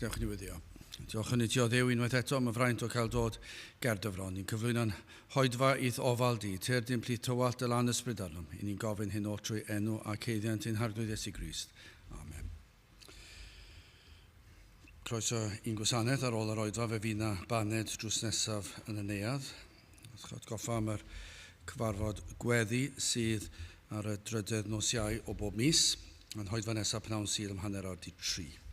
Gadewch i ni weddio. Diolch yn i ti o Dduw unwaith eto am y fraint o cael dod ger dy fron. Ni'n cyflwyno'n hoedfa i'th ofal di, tyr di'n plith tywallt dy lan ysbryd arnom. I ni'n gofyn hyn oll trwy enw ac haeddiant ein Harglwydd Iesu Grist. Amen. Croeso i'n gwasanaeth ar ôl yr oedfa, fe fydd na baned drws nesaf yn y neuadd. Atgoffa am yr cyfarfod gweddi sydd ar y drydedd nos Iau o bob mis, a'n hoedfa nesaf pnawn Sul am 3:30.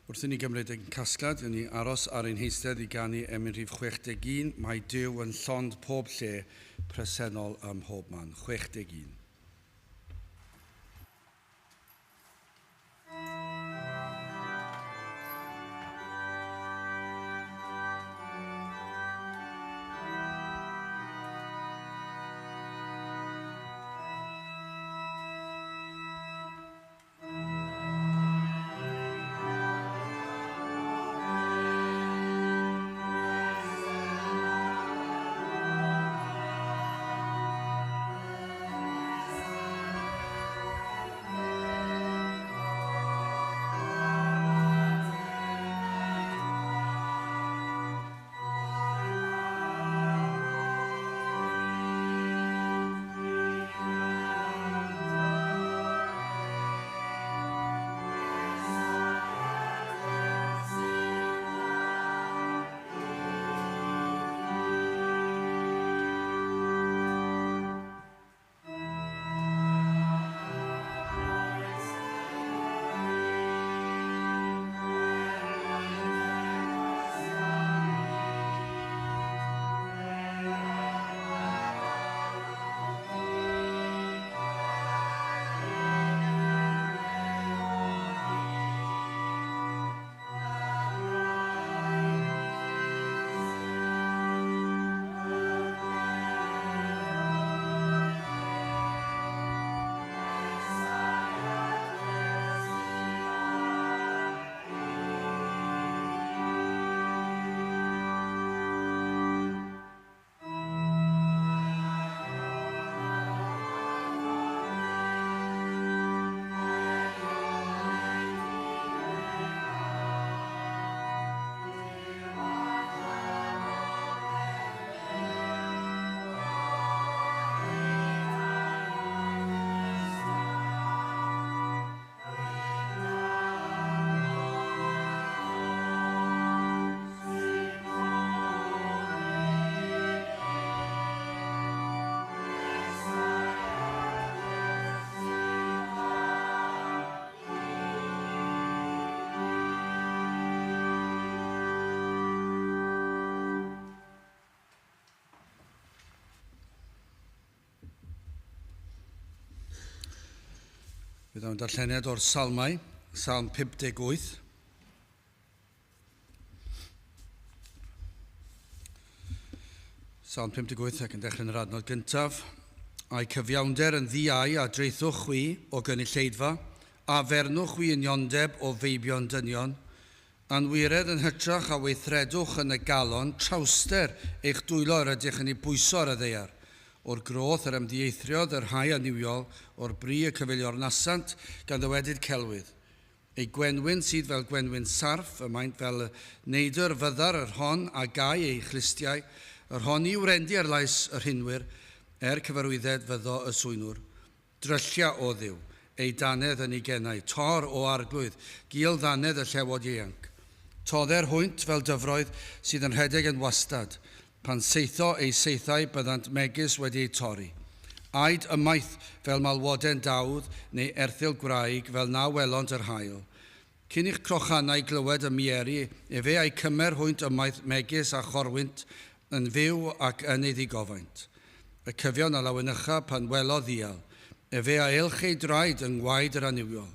Wrth i ni gymryd ein casgliad, i ni aros ar ein heistedd i ganu emyn rhif 61, Mae Duw yn llond pob lle, presennol ym mhob man. 61. Bydd o'n darlleniad o'r Salmau, Salm 58. Salm 58 ac yn dechrau yn yr adnod gyntaf. A'i cyfiawnder yn ddiau a draethwch chwi o gynulleidfa, a fernwch chwi uniondeb o feibion dynion, Anwiredd yn hytrach a weithredwch yn y galon, trawster eich dwylo yr ydych yn ei bwyso ar y ddaear. O'r groth yr ymddieithriodd y rhai annuwiol, o'r bri y cyfeiliornasant, gan ddywedyd celwydd. Eu gwenwyn sydd fel gwenwyn sarff, y maent fel y neidr fyddar, yr hon a gau ei chlustiau, yr hon ni wrendy ar lais y rhinwyr, er cyfarwydded fyddo y swynwr. Dryllia, O Dduw, eu dannedd yn eu genau, tor, O Arglwydd, gul ddannedd y llewod ieuanc. Todder hwynt fel dyfroedd sydd yn rhedeg yn wastad, pan saetho eu saethau byddant megis wedi eu torri. Aed ymaith fel malwoden dawdd neu erthygl gwraig fel na welont yr haul. Cyn i'ch crochanau glywed y mieri, efe a'u cymer hwynt ymaith megis a chorwynt yn fyw ac yn ei ddigofaint. Y cyfiawn a lawenycha pan welo ddial, efe a elch ei draed yng ngwaed yr annuwiol.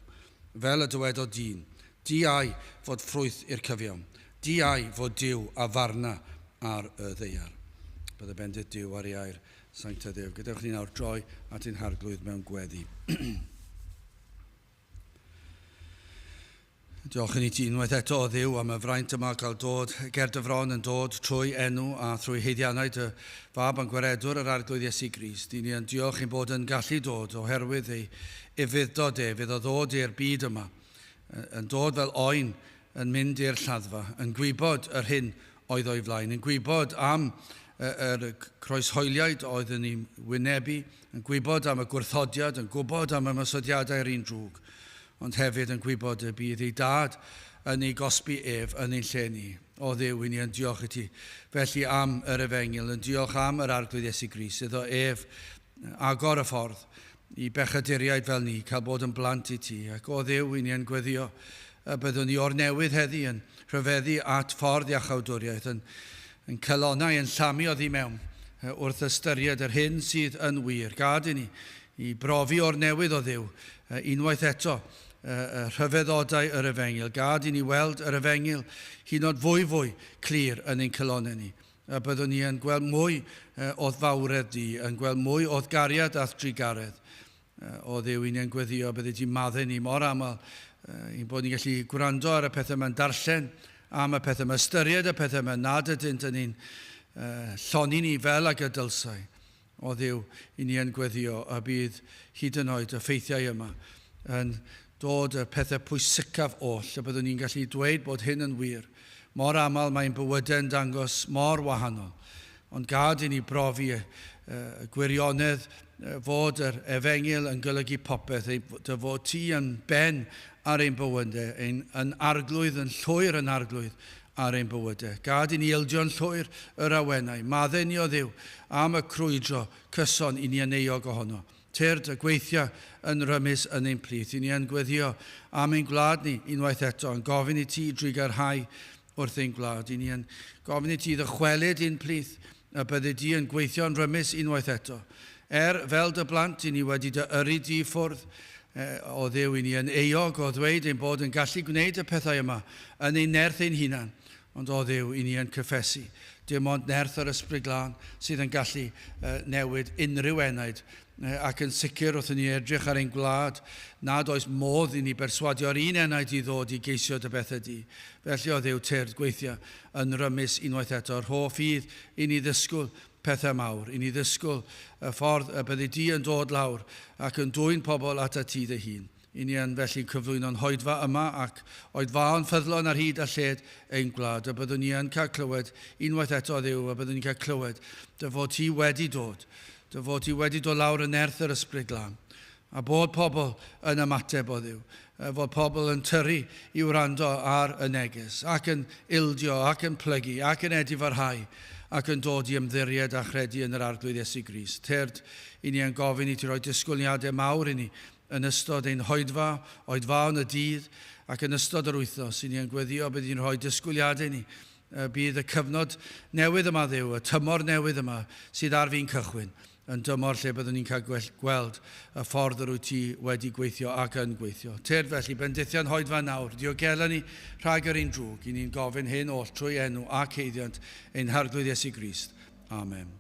Fel y dywedodd dyn, Diau fod ffrwyth i'r cyfiawn, diau fod Duw a farna ar y ddaear. Bydde bendith Duw ar ei air sanctaidd ef. Gadewch ni nawr droi at ein Harglwydd mewn gweddi. Diolch i ni ti unwaith eto o Dduw am y fraint yma cael dod ger dy fron yn dod trwy enw a thrwy haeddiannau dy fab a'n gwaredwr yr Arglwydd Iesu Grist. I ni yn diolch ein bod yn gallu dod oherwydd ei ufudd-dod ef iddo ddod i'r byd yma, yn dod fel oen yn mynd i'r lladdfa, yn gwybod yr hyn oedd o'i flaen, yn gwybod am yr croeshoeliaid oedd yn ei wynebu, yn gwybod am y gwrthodiad, yn gwybod am ymosodiadau'r un drwg, ond hefyd yn gwybod y bydd ei dad yn ei gosbi ef yn ein lle ni. O Dduw, i ni yn diolch i ti. Felly am yr efengyl, yn diolch am yr Arglwydd Iesu Grist, iddo ef agor y ffordd i bechaduriaid fel ni, cael bod yn blant i ti. Ac o Dduw, i ni yn gweddio y byddwn ni o'r newydd heddi yn rhyfeddu at ffordd iachawdwriaeth, yn calonnau yn llamu oddi mewn wrth ystyried yr hyn sydd yn wir. Gad i ni i brofi o'r newydd o Dduw unwaith eto rhyfeddodau yr efengyl. Gad i ni weld yr efengyl hyd yn oed fwy fwy clir yn ein calonnau ni. A byddwn ni yn gweld mwy o'th fawredd di, yn gweld mwy o'th gariad a'th drugaredd. O Dduw, i ni yn gweddio, byddi ti'n maddau ni mor aml, i'n bod ni'n gallu gwrando ar y pethau yma'n darllen am y pethau yma, ystyried y pethau yma, nad ydynt yn ein llonni ni fel ag y dylsai. O Dduw, i ni yn gweddio y bydd hyd yn oed y ffeithiau yma yn dod y pethau pwysicaf oll, y byddwn ni'n gallu dweud bod hyn yn wir. Mor aml mae'n bywydau'n dangos mor wahanol, ond gad i ni brofi y gwirionedd fod yr efengyl yn golygu popeth, dy fod ti yn ben ar ein bywydau, yn arglwydd, yn llwyr yn arglwydd ar ein bywydau. Gad i ni ildio'n llwyr yr awenau, maddau ni o Dduw am y crwydro cyson i ni yn euog ohono. Tyrd y gweithio yn rymus yn ein plith. I ni yn gweddio am ein gwlad ni unwaith eto, yn gofyn i ti drugarhau wrth ein gwlad. I ni yn gofyn i ti ddychwelyd i'n plith, a byddi di yn gweithio'n rymus unwaith eto. Fel dy blant, i ni wedi dy yrru di ffwrdd o Dduw, i ni yn euog o ddweud ein bod yn gallu gwneud y pethau yma yn ein nerth ein hunan, ond o Dduw, i ni yn cyffesu. Dim ond nerth yr Ysbryd Glân sydd yn gallu newid unrhyw enaid, ac yn sicr wrth i ni edrych ar ein gwlad nad oes modd i ni berswadio'r un enaid i ddod i geisio dy bethau di. Felly o Dduw, tyrd gweithio yn rymus unwaith eto. Yr hoff fydd i ni ddysgwyl pethau mawr, i ni ddysgwyl y ffordd y byddi di yn dod lawr ac yn dwyn pobl at ti dy hun. I ni yn felly cyflwyno'n hoedfa yma ac oedfaon ffyddlon ar hyd a lled ein gwlad, a byddwn ni yn cael clywed unwaith eto Dduw, a byddwn ni'n cael clywed dy fod ti wedi dod, dy fod ti wedi dod lawr yn nerth yr Ysbryd Glân, a bod pobl yn ymateb o Dduw, fod pobl yn tyrru i wrando ar y neges, ac yn ildio, ac yn plygu, ac yn edifarhau, ac yn dod i ymddiried a chredu yn yr Arglwydd Iesu Grist. Tyrd, i ni yn gofyn i ti roi disgwyliadau mawr i ni yn ystod ein hoedfa, oedfaon y dydd, ac yn ystod yr wythnos, i ni yn gweddio bydd ni'n rhoi disgwyliadau ni. Bydd y cyfnod newydd yma Dduw, y tymor newydd yma sydd ar fin cychwyn, yn dymor lle byddwn ni'n cael gweld y ffordd yr wyt ti wedi gweithio ac yn gweithio. Tyrd felly, bendithion hoedfa nawr, diogela ni rhag yr un drwg, i ni'n gofyn hyn oll trwy enw ac haeddiant ein Harglwydd Iesu Grist. Amen.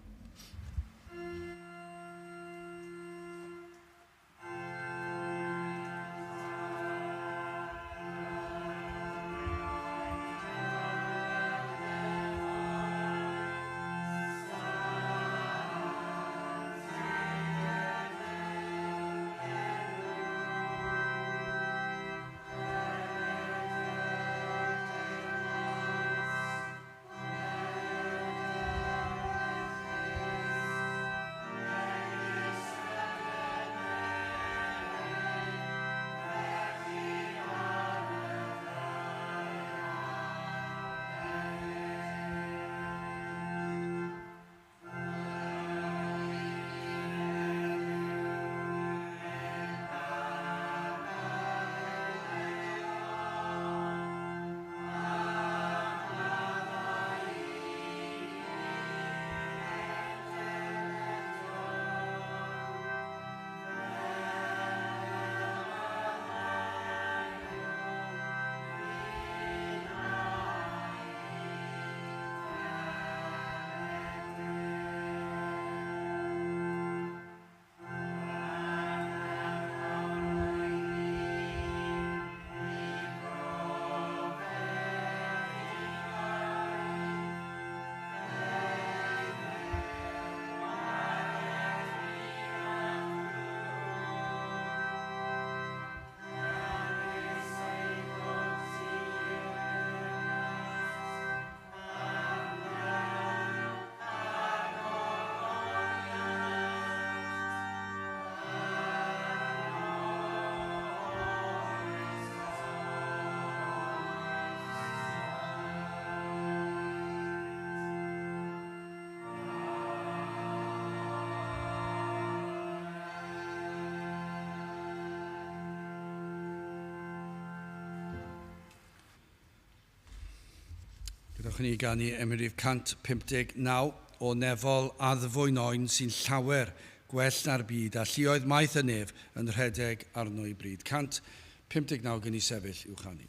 Dewch i ni ganu emyn rhif 159 o nefol addfwyn oen sy'n llawer gwell na'r byd a lluoedd maith y nef yn rhedeg arno i bryd. 159 gen i sefyll i'w chanu.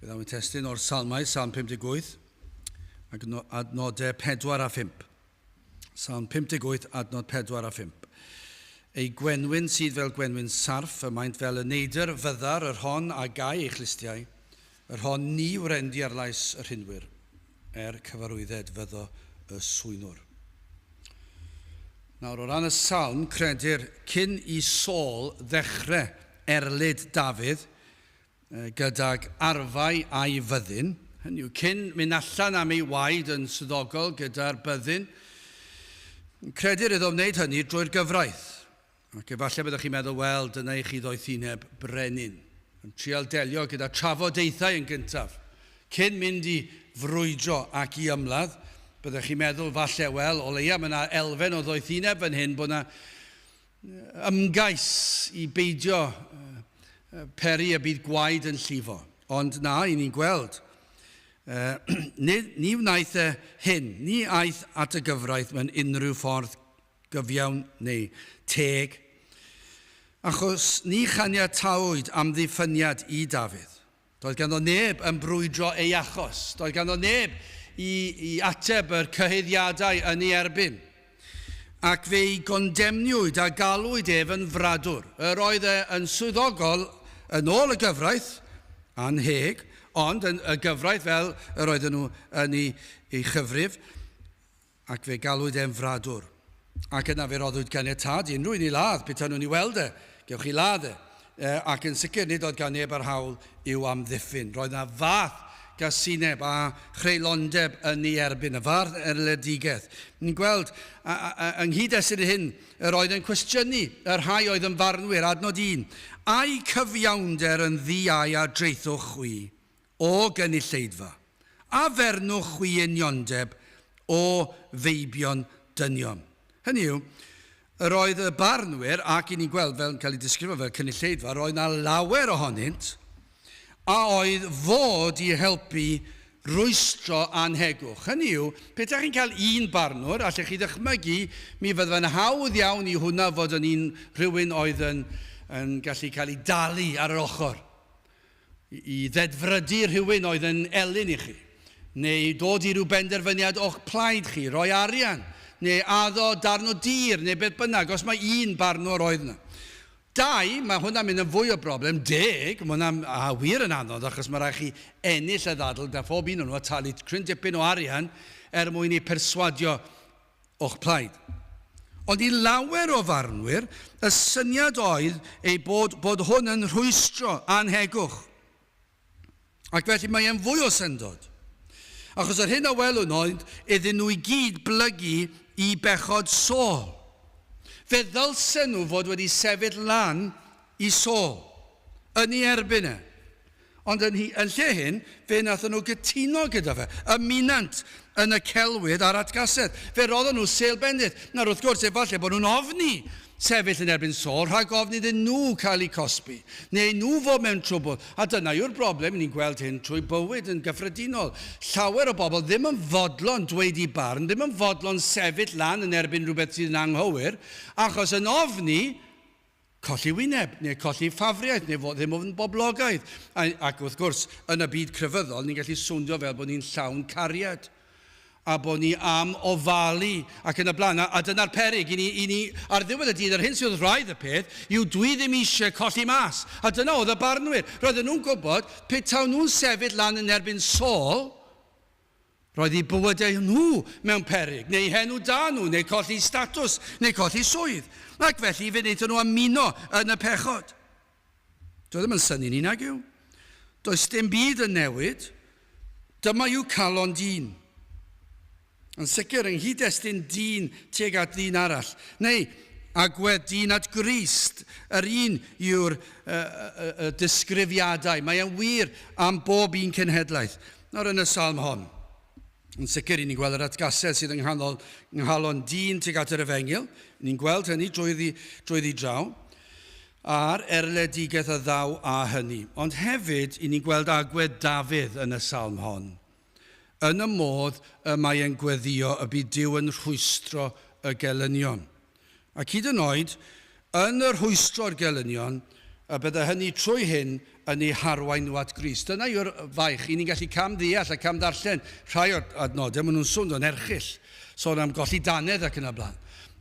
Fe ddaw y testun o'r Salmau, Salm 58, ac adnodau 4 a 5. Salm 58, adnod 4 a 5. Ei gwenwyn sydd fel gwenwyn sarff, y maent fel y neidr fyddar, yr hon a gau ei chlustiau, yr hon ni wrendy ar lais y rhinwyr, er cyfarwydded fyddo y swynwr. Nawr, o ran y salm, credir cyn i Saul ddechrau erlid Dafydd, gydag arfau a'i fyddin, hynny yw, cyn mynd allan am ei waed yn swyddogol gyda'r byddin, credir iddo wneud hynny drwy'r gyfraith. Ac efallai byddwch chi'n meddwl, wel, dyna i chi ddoethineb brenin. Yn trial delio gyda trafodaethau yn gyntaf. Cyn mynd i frwydro ac i ymladd, byddwch chi'n meddwl falle, wel, o leia mae yna elfen o ddoethineb fan hyn bod yna ymgais i beidio peri y bydd gwaed yn llifo. Ond na, i ni'n gweld. Ni, ni wnaeth e hyn. Ni aeth at y gyfraith mewn unrhyw ffordd gyfiawn neu teg. Achos ni chaniatawyd amddiffyniad i Dafydd. Doedd ganddo neb yn brwydro ei achos. Doedd ganddo neb i, i ateb yr cyhuddiadau yn ei erbyn. Ac fe'i gondemniwyd a galwyd ef yn fradwr. Yr oedd e yn swyddogol yn ôl y gyfraith, annheg, ond yn y gyfraith fel yr oedden nhw yn ei, ei chyfrif, ac fe galwyd e'n fradwr. Ac yna fe roddwyd ganiatâd i unrhyw un i ladd, petai nhw'n ei weld e, gewch chi ladd e. E, ac yn sicr nid oedd gan neb yr hawl i'w amddiffyn. Roedd yna fath gasineb a chreulondeb yn ei erbyn, y fath erledigaeth. Ni'n gweld, a, a, a, yng nghyd-destun hyn, yr oedd yn cwestiynu y rhai oedd yn farnwyr, adnod 1, Ai cyfiawnder yn ddi-au a draethwch chwi, O gynulleidfa, a fernwch chwi uniondeb o feibion dynion. Hynny yw, yr oedd y barnwyr, ac i ni'n gweld fel yn cael ei disgrifio fel cynulleidfa, roedd yna lawer ohonynt a oedd fod i helpu rwystro anhegwch. Hynny yw, pe chi'n cael un barnwr, allech chi ddychmygu, mi fydde'n hawdd iawn i hwnna fod yn un rhywun oedd yn, yn gallu cael ei dalu ar yr ochr. I ddedfrydu rhywun oedd yn elyn i chi. Neu dod i ryw benderfyniad o'ch plaid chi, roi arian, neu addo darn o dir, neu beth bynnag, os mae un barnwr oedd yna. Dau, mae hwnna'n mynd yn fwy o broblem. 10, mae hwnna'n wir yn anodd, achos mae rhaid chi ennill y ddadl da phob un o'n nhw a talu cryn dipyn o arian er mwyn i perswadio o'ch plaid. Ond i lawer o farnwyr, y syniad oedd ei bod, bod hwn yn rhwystro anhegwch. Ac felly mae e'n fwy o syndod. Achos yr hyn a welwn oedd iddyn nhw i gyd blygu i bechod Saul. Fe ddylsen nhw fod wedi sefyll lan i Saul, yn ei erbyn e. Ond yn, yn lle hyn, fe wnaethon nhw gytuno gyda fe, ymunant yn y celwydd a'r atgasedd. Fe roddon nhw sêl bendith. Nawr wrth gwrs, efallai bod nhw'n ofni sefyll yn erbyn Saul rhag ofn iddyn nhw cael eu cosbi, neu nhw fod mewn trwbl. A dyna yw'r broblem, ni'n gweld hyn trwy bywyd yn gyffredinol. Llawer o bobl ddim yn fodlon dweud i barn, ddim yn fodlon sefyll lan yn erbyn rhywbeth sydd yn anghywir, achos yn ofni colli wyneb, neu colli ffafriaeth, neu fod ddim yn boblogaidd. Ac wrth gwrs, yn y byd crefyddol, ni'n gallu swndio fel bod ni'n llawn cariad a bod ni am ofalu ac yn y blaen. A dyna'r peryg i ni, i ni, ar ddiwedd y dydd, yr hyn sydd wrth wraidd y peth yw dwi ddim eisiau colli mas. A dyna oedd y barnwyr. Roedden nhw'n gwybod, pe tawn nhw'n sefyll lan yn erbyn Saul, roedd eu bywydau nhw mewn peryg, neu henw da nhw, neu colli statws, neu colli swydd. Ac felly fe wnaethon nhw ymuno yn y pechod. Dwi ddim yn synnu ni nag yw. Does dim byd yn newid. Dyma yw calon dyn. Yn sicr, yng nghyd-destun dyn tuag at ddyn arall. Neu agwedd dyn at Grist. Yr un yw'r y disgrifiadau. Mae e'n wir am bob un cenhedlaeth. Nawr yn y salm hon, yn sicr, i ni'n gweld yr atgasedd sydd yng nghanol, nghalon dyn tuag at yr efengyl. Ni'n gweld hynny drwyddi, drwyddi draw a'r erledigaeth a ddaw â hynny. Ond hefyd, i ni'n gweld agwedd Dafydd yn y salm hon. Yn y modd y mae e'n gweddio y bydd Duw yn rhwystro y gelynion. Ac hyd yn oed, yn y rhwystro'r gelynion, y bydde hynny trwy hyn yn eu harwain nhw at Grist. Dyna yw'r faich. I ni'n gallu cam ddeall a cam ddarllen rhai o'r adnodau, maen nhw'n swnio'n erchyll. Sôn am golli dannedd ac yn y blaen.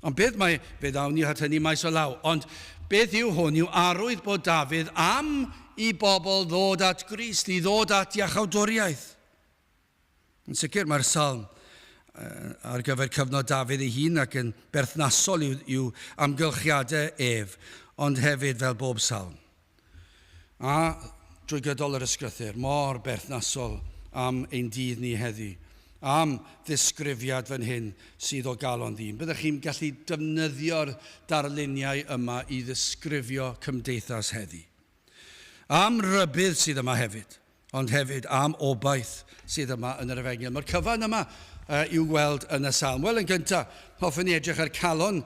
Ond beth mae, fe ddawn ni at hynny maes o law, ond beth yw hwn yw arwydd bod Dafydd am i bobl ddod at Grist, i ddod at iachawdwriaeth. Yn sicr mae'r salm ar gyfer cyfnod Dafydd ei hun ac yn berthnasol i'w, i'w amgylchiadau ef, ond hefyd fel bob salm. A drwy gydol yr ysgrythur, mor berthnasol am ein dydd ni heddi, am ddisgrifiad fan hyn sydd o galon ddyn. Byddech chi'n gallu defnyddio'r darluniau yma i ddisgrifio cymdeithas heddi. Am rybudd sydd yma hefyd, ond hefyd am obaith sydd yma yn yr efengyl. Mae'r cyfan yma i'w gweld yn y salm. Wel, yn gyntaf, hoffwn ni edrych ar calon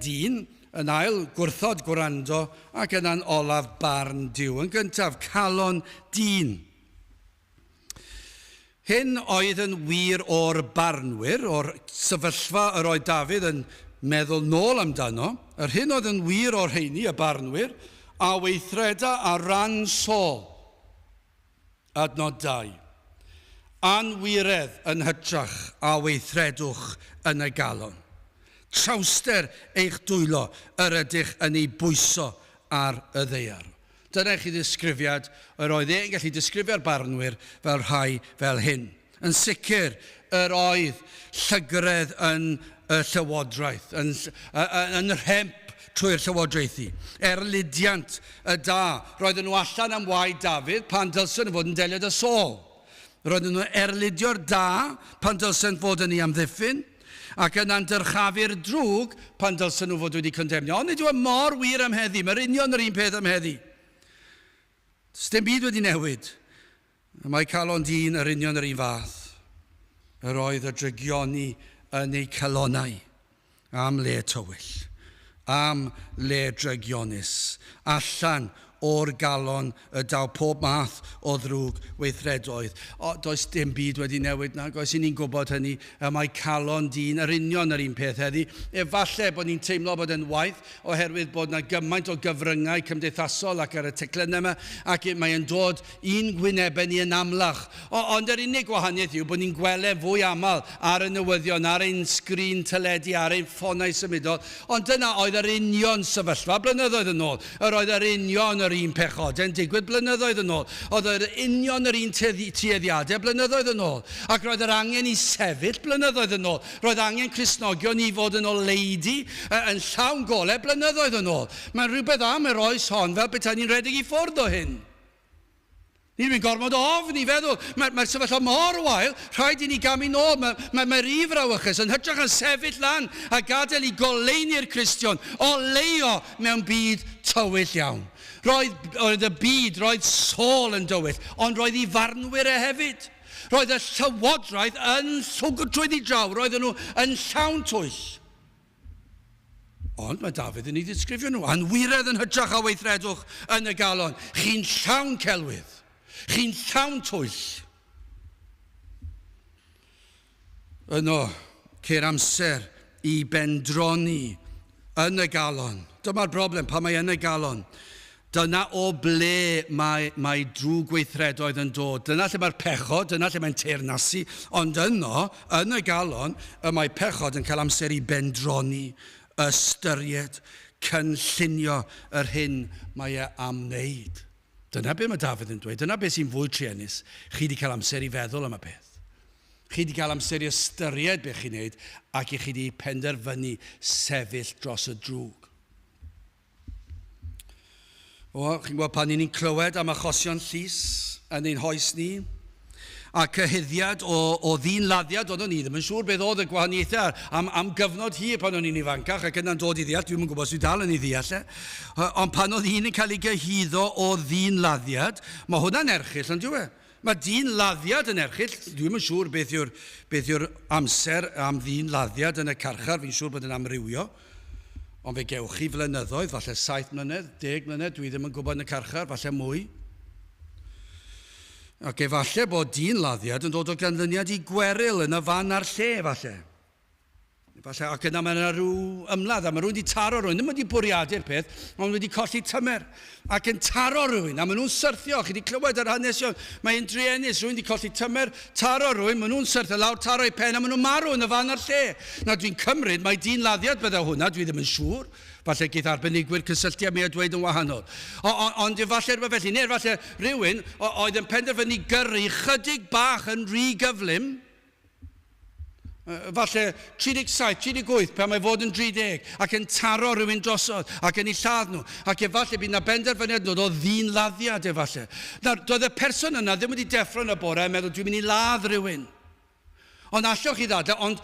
dyn, yn ail, gwrthod gwrando, ac yna'n olaf barn Duw. Yn gyntaf, calon dyn. Hyn oedd yn wir o'r barnwyr, o'r sefyllfa yr oedd Dafydd yn meddwl nôl amdano, yr hyn oedd yn wir o'r rheini, y barnwyr, a weithreda ar ran Saul. Adnod 2. Anwiredd yn hytrach a weithredwch yn y galon. Trawster eich dwylo yr ydych yn ei bwyso ar y ddaear. Dyna i chi ddisgrifiad, yr oedd e'n gallu disgrifio'r barnwyr fel rhai fel hyn. Yn sicr, yr oedd llygredd yn y llywodraeth, yn, yn, yn rhemp trwy'r llywodraethu. Erlidiant y da. Roedden nhw allan am waed Dafydd pan dylsen nhw fod yn delio â Saul. Roedden nhw erlidio'r da pan dylsen fod yn ei amddiffyn, ac yna'n dyrchafu'r drwg pan dylsen nhw fod wedi condemnio. Ond nid yw e mor wir am heddi. Mae'r union yr un peth am heddi. Does dim byd wedi newid. Mae calon dyn yr union yr un fath. Yr oedd y drygioni yn eu calonnau am le tywyll, am le drygionus, allan o'r galon y daw pob math o ddrwg weithredoedd. O, does dim byd wedi newid nag oes, i ni'n gwybod hynny. Y mae calon dyn yr union yr un peth heddi. Efallai bod ni'n teimlo bod yn waith oherwydd bod yna gymaint o gyfryngau cymdeithasol ac ar y teclynnau yma, ac mae'n dod i'n gwynebau ni yn amlach. O, ond yr unig gwahaniaeth yw bod ni'n gweld fwy aml ar y newyddion, ar ein sgrin teledu, ar ein ffonau symudol. Ond dyna oedd yr union sefyllfa blynyddoedd yn ôl. Yr oedd yr union yr un pechodau'n digwydd blynyddoedd yn ôl. Oedd yr union yr un tueddiadau blynyddoedd yn ôl. Ac roedd yr angen i sefyll blynyddoedd yn ôl. Roedd angen Cristnogion i fod yn oleidi yn llawn golau blynyddoedd yn ôl. Mae'n rhywbeth am yr oes hon fel petai ni'n rhedeg i ffwrdd o hyn. Ni'n mynd gormod o ofn i feddwl, mae'r mae sefyllfa mor wael, rhaid i ni gamu nôl, mae'r mae, mae rhy frawychus yn hytrach yn sefyll lan a gadael i goleuni'r Cristion oleuo mewn byd tywyll iawn. Roedd, roedd y byd, roedd Saul yn dywyll, ond roedd ei farnwyr e hefyd. Roedd y llywodraeth yn llwgr trwyddi draw, roedden nhw yn llawn twyll. Ond mae Dafydd yn ei ddisgrifio nhw. Anwiredd yn hytrach a weithredwch yn y galon. Chi'n llawn celwydd. Chi'n llawn twyll. Yno, ceir amser i bendroni yn y galon. Dyma'r broblem, pan mae yn y galon. Dyna o ble mae, mae drwg gweithredoedd yn dod. Dyna lle mae'r pechod, dyna lle mae'n teyrnasu. Ond yno, yn y galon, y mae pechod yn cael amser i bendroni, ystyried, cynllunio yr hyn mae e am wneud. Dyna be mae Dafydd yn dweud. Dyna beth sy'n fwy truenus. Chi wedi cael amser i feddwl am y peth. Chi wedi cael amser i ystyried beth chi'n wneud ac i chi wedi penderfynu sefyll dros y drwg. O, chi'n gwybod pan ni'n clywed am achosion llys yn ein hoes ni, a cyhuddiad o, o ddyn laddiad, oeddwn ni ddim yn siŵr beth oedd y gwahaniaethau am, am gyfnod hir pan o'n i'n ifancach ac yna'n dod i ddeall, dwi'n yn gwybod os dwi dal yn ei ddeall e, ond pan oedd un yn cael ei gyhuddo o ddyn laddiad, mae hwnna'n erchyll, ond dyw e? Mae dyn laddiad yn erchyll, dwi'm yn siŵr beth yw'r, beth yw'r amser am ddyn laddiad yn y carchar, fi'n siŵr bod yn amrywio, ond fe gewch chi flynyddoedd, falle 7 mlynedd, 10 mlynedd, dwi ddim yn gwybod yn y carchar, falle mwy. Ac efallai bod dyn laddiad yn dod o ganlyniad i gweryl yn y fan a'r lle, falle. Falle, ac yna mae yna rhyw ymladd, a mae rhywun wedi taro rhywun, ddim wedi bwriadu'r peth, ond wedi colli tymer, ac yn taro rhywun, a maen nhw'n syrthio, chi wedi clywed yr hanesion, mae'n druenus, rhywun wedi colli tymer, taro rhywun, maen nhw'n syrthio lawr, taro ei pen, a maen nhw'n marw yn y fan a'r lle. Na, dwi'n cymryd, mae dyn laddiad bydde hwnna, dwi ddim yn siŵr, falle geith arbenigwyr cysylltu â mi a dweud yn wahanol. O, o, ond efallai rhywbeth felly, neu efallai rhywun oedd yn penderfynu gyrru chydig bach yn rhy gyflym, Falle 37, 38, pan mae fod yn 30, ac yn taro rhywun drosodd, ac yn ei lladd nhw. Ac efallai bydd yna benderfyniad yn dod o ddyn laddiad efallai. Nawr, doedd y person yna ddim wedi deffro yn y bore a meddwl, dwi'n mynd i ladd rhywun. Ond allwch chi ddadlau, ond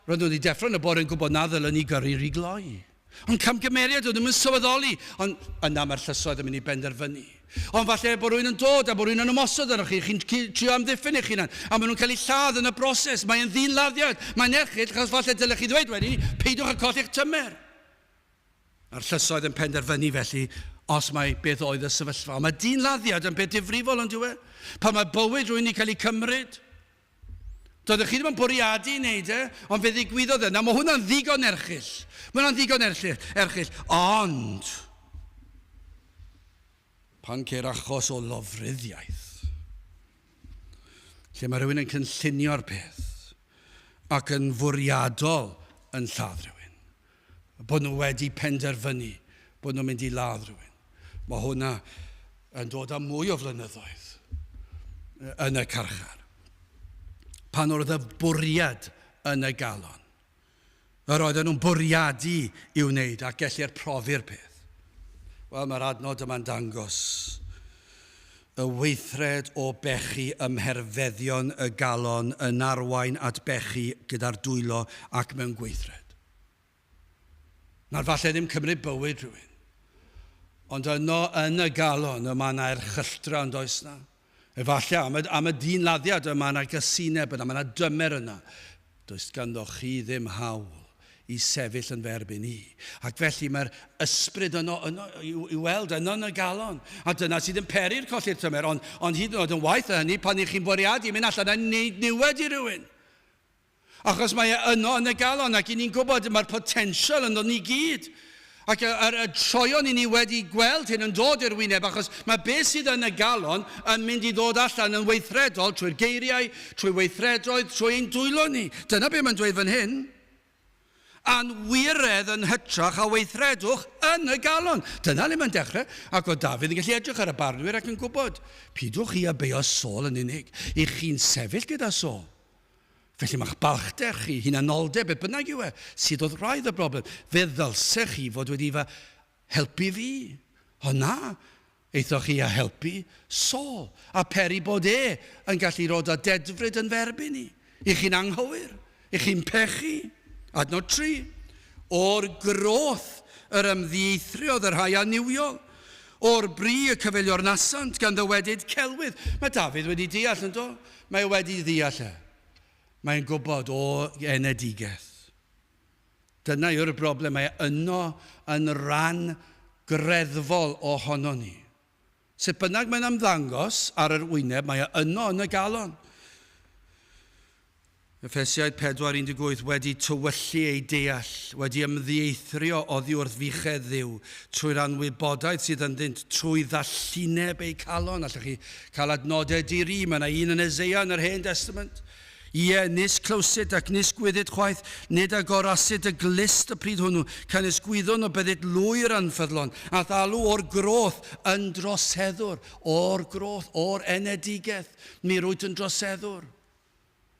roedd nhw wedi deffro yn y bore yn gwybod na ddylen ni gyrru rhy gloi. Ond camgymeriad, oedd ddim yn sylweddoli. Ond yna mae'r llysoedd yn mynd i benderfynu. Ond falle bod rhywun yn dod a bod rhywun yn ymosod arnoch chi, chi'n trio amddiffyn eich hunan, a maen nhw'n cael eu lladd yn y broses. Mae'n ddyn-laddiad, mae'n erchyll, achos falle dylech chi ddweud wedyn, peidiwch â colli'ch tymer. A'r llysoedd yn penderfynu felly os mae beth oedd y sefyllfa. Ond mae dyn-laddiad yn beth difrifol, ond yw e? Pan mae bywyd rhywun wedi cael ei cymryd, Doeddech chi ddim yn bwriadu i wneud e, ond fe ddigwyddodd e. Nawr, mae hwnna'n ddigon erchyll. Mae hwnna'n ddigon erchyll, erchyll. Ond, pan ceir achos o lofruddiaeth, lle mae rhywun yn cynllunio'r peth ac yn fwriadol yn lladd rhywun, bod nhw wedi penderfynu bod nhw'n mynd i ladd rhywun, mae hwnna yn dod â mwy o flynyddoedd yn y carchar. Pan oedd y bwriad yn y galon, yr oedden nhw'n bwriadu i'w wneud ac gellir profi'r peth. Wel, mae'r adnod yma'n dangos y weithred o bechu ym mherfeddion y galon yn arwain at bechu gyda'r dwylo ac mewn gweithred. Nawr, falle ddim cymryd bywyd rhywun, ond yno yn y galon y mae yna erchylltra yn does na. Efallai am y, am y dyn laddiad y mae yna gysineb yna, mae yna dymer yna. Does ganddo chi ddim hawl i i sefyll yn ferbyn i. Ac felly mae'r ysbryd yno, yno i, i weld yno yn y galon. A dyna sydd yn peri'r colli'r tymer. Ond, ond hyd yn oed yn waith hynny, pan i chi'n bwriadu mynd allan a wneud niwed i rywun. Achos mae e yno yn y galon ac i ni'n gwybod mae'r potensial yno ni gyd. Ac y, y, y troion i ni wedi gweld hyn yn dod i'r wyneb achos mae beth sydd yn y galon yn mynd i ddod allan yn weithredol trwy'r geiriau, trwy weithredoedd, trwy ein dwylo ni. Dyna beth mae'n dweud fan hyn. Anwiredd yn hytrach a weithredwch yn y galon. Dyna le mae'n dechrau. Ac oedd Dafydd yn gallu edrych ar y barnwyr ac yn gwybod, pidwch chi a beio Saul yn unig. I chi'n sefyll gyda Saul. Felly mae'ch balchder chi, hunanoldeb, beth bynnag yw e, sydd oedd wraidd y broblem. Fe ddylsech chi fod wedi fy helpu fi. O na, aethoch chi a helpu Saul, a peri bod e yn gallu rhod â dedfryd yn f'erbyn i. I chi'n anghywir, i chi'n pechu. Adnod 3. O'r groth yr ymddieithriodd y rhai annuwiol, o'r bri y cyfeiliornasant gan ddywedyd celwydd. Mae Dafydd wedi deall, yn do? Mae e wedi ddeall e. Mae'n gwybod o enedigaeth. Dyna yw'r broblem. Mae e yno yn ran greddfol ohono ni. Sut bynnag mae'n ymddangos ar yr wyneb, mae e yno yn y galon. Effesiaid 4:18 wedi tywyllu ei deall, wedi ymddieithrio oddi wrth fuchedd Dduw, trwy'r anwybodaeth sydd ynddynt, trwy ddallineb eu calon. Allwch chi cael adnodau di-ri, mae yna un yn Eseia yn yr Hen Testament. Ie, nis clywsid ac nis gwyddid chwaith, nid agorasid y glust y pryd hwnnw, canys gwyddwn y byddid lwyr anffyddlon, a'th alw o'r groth yn droseddwr, o'r groth, o'r enedigaeth, mi rwyt yn droseddwr.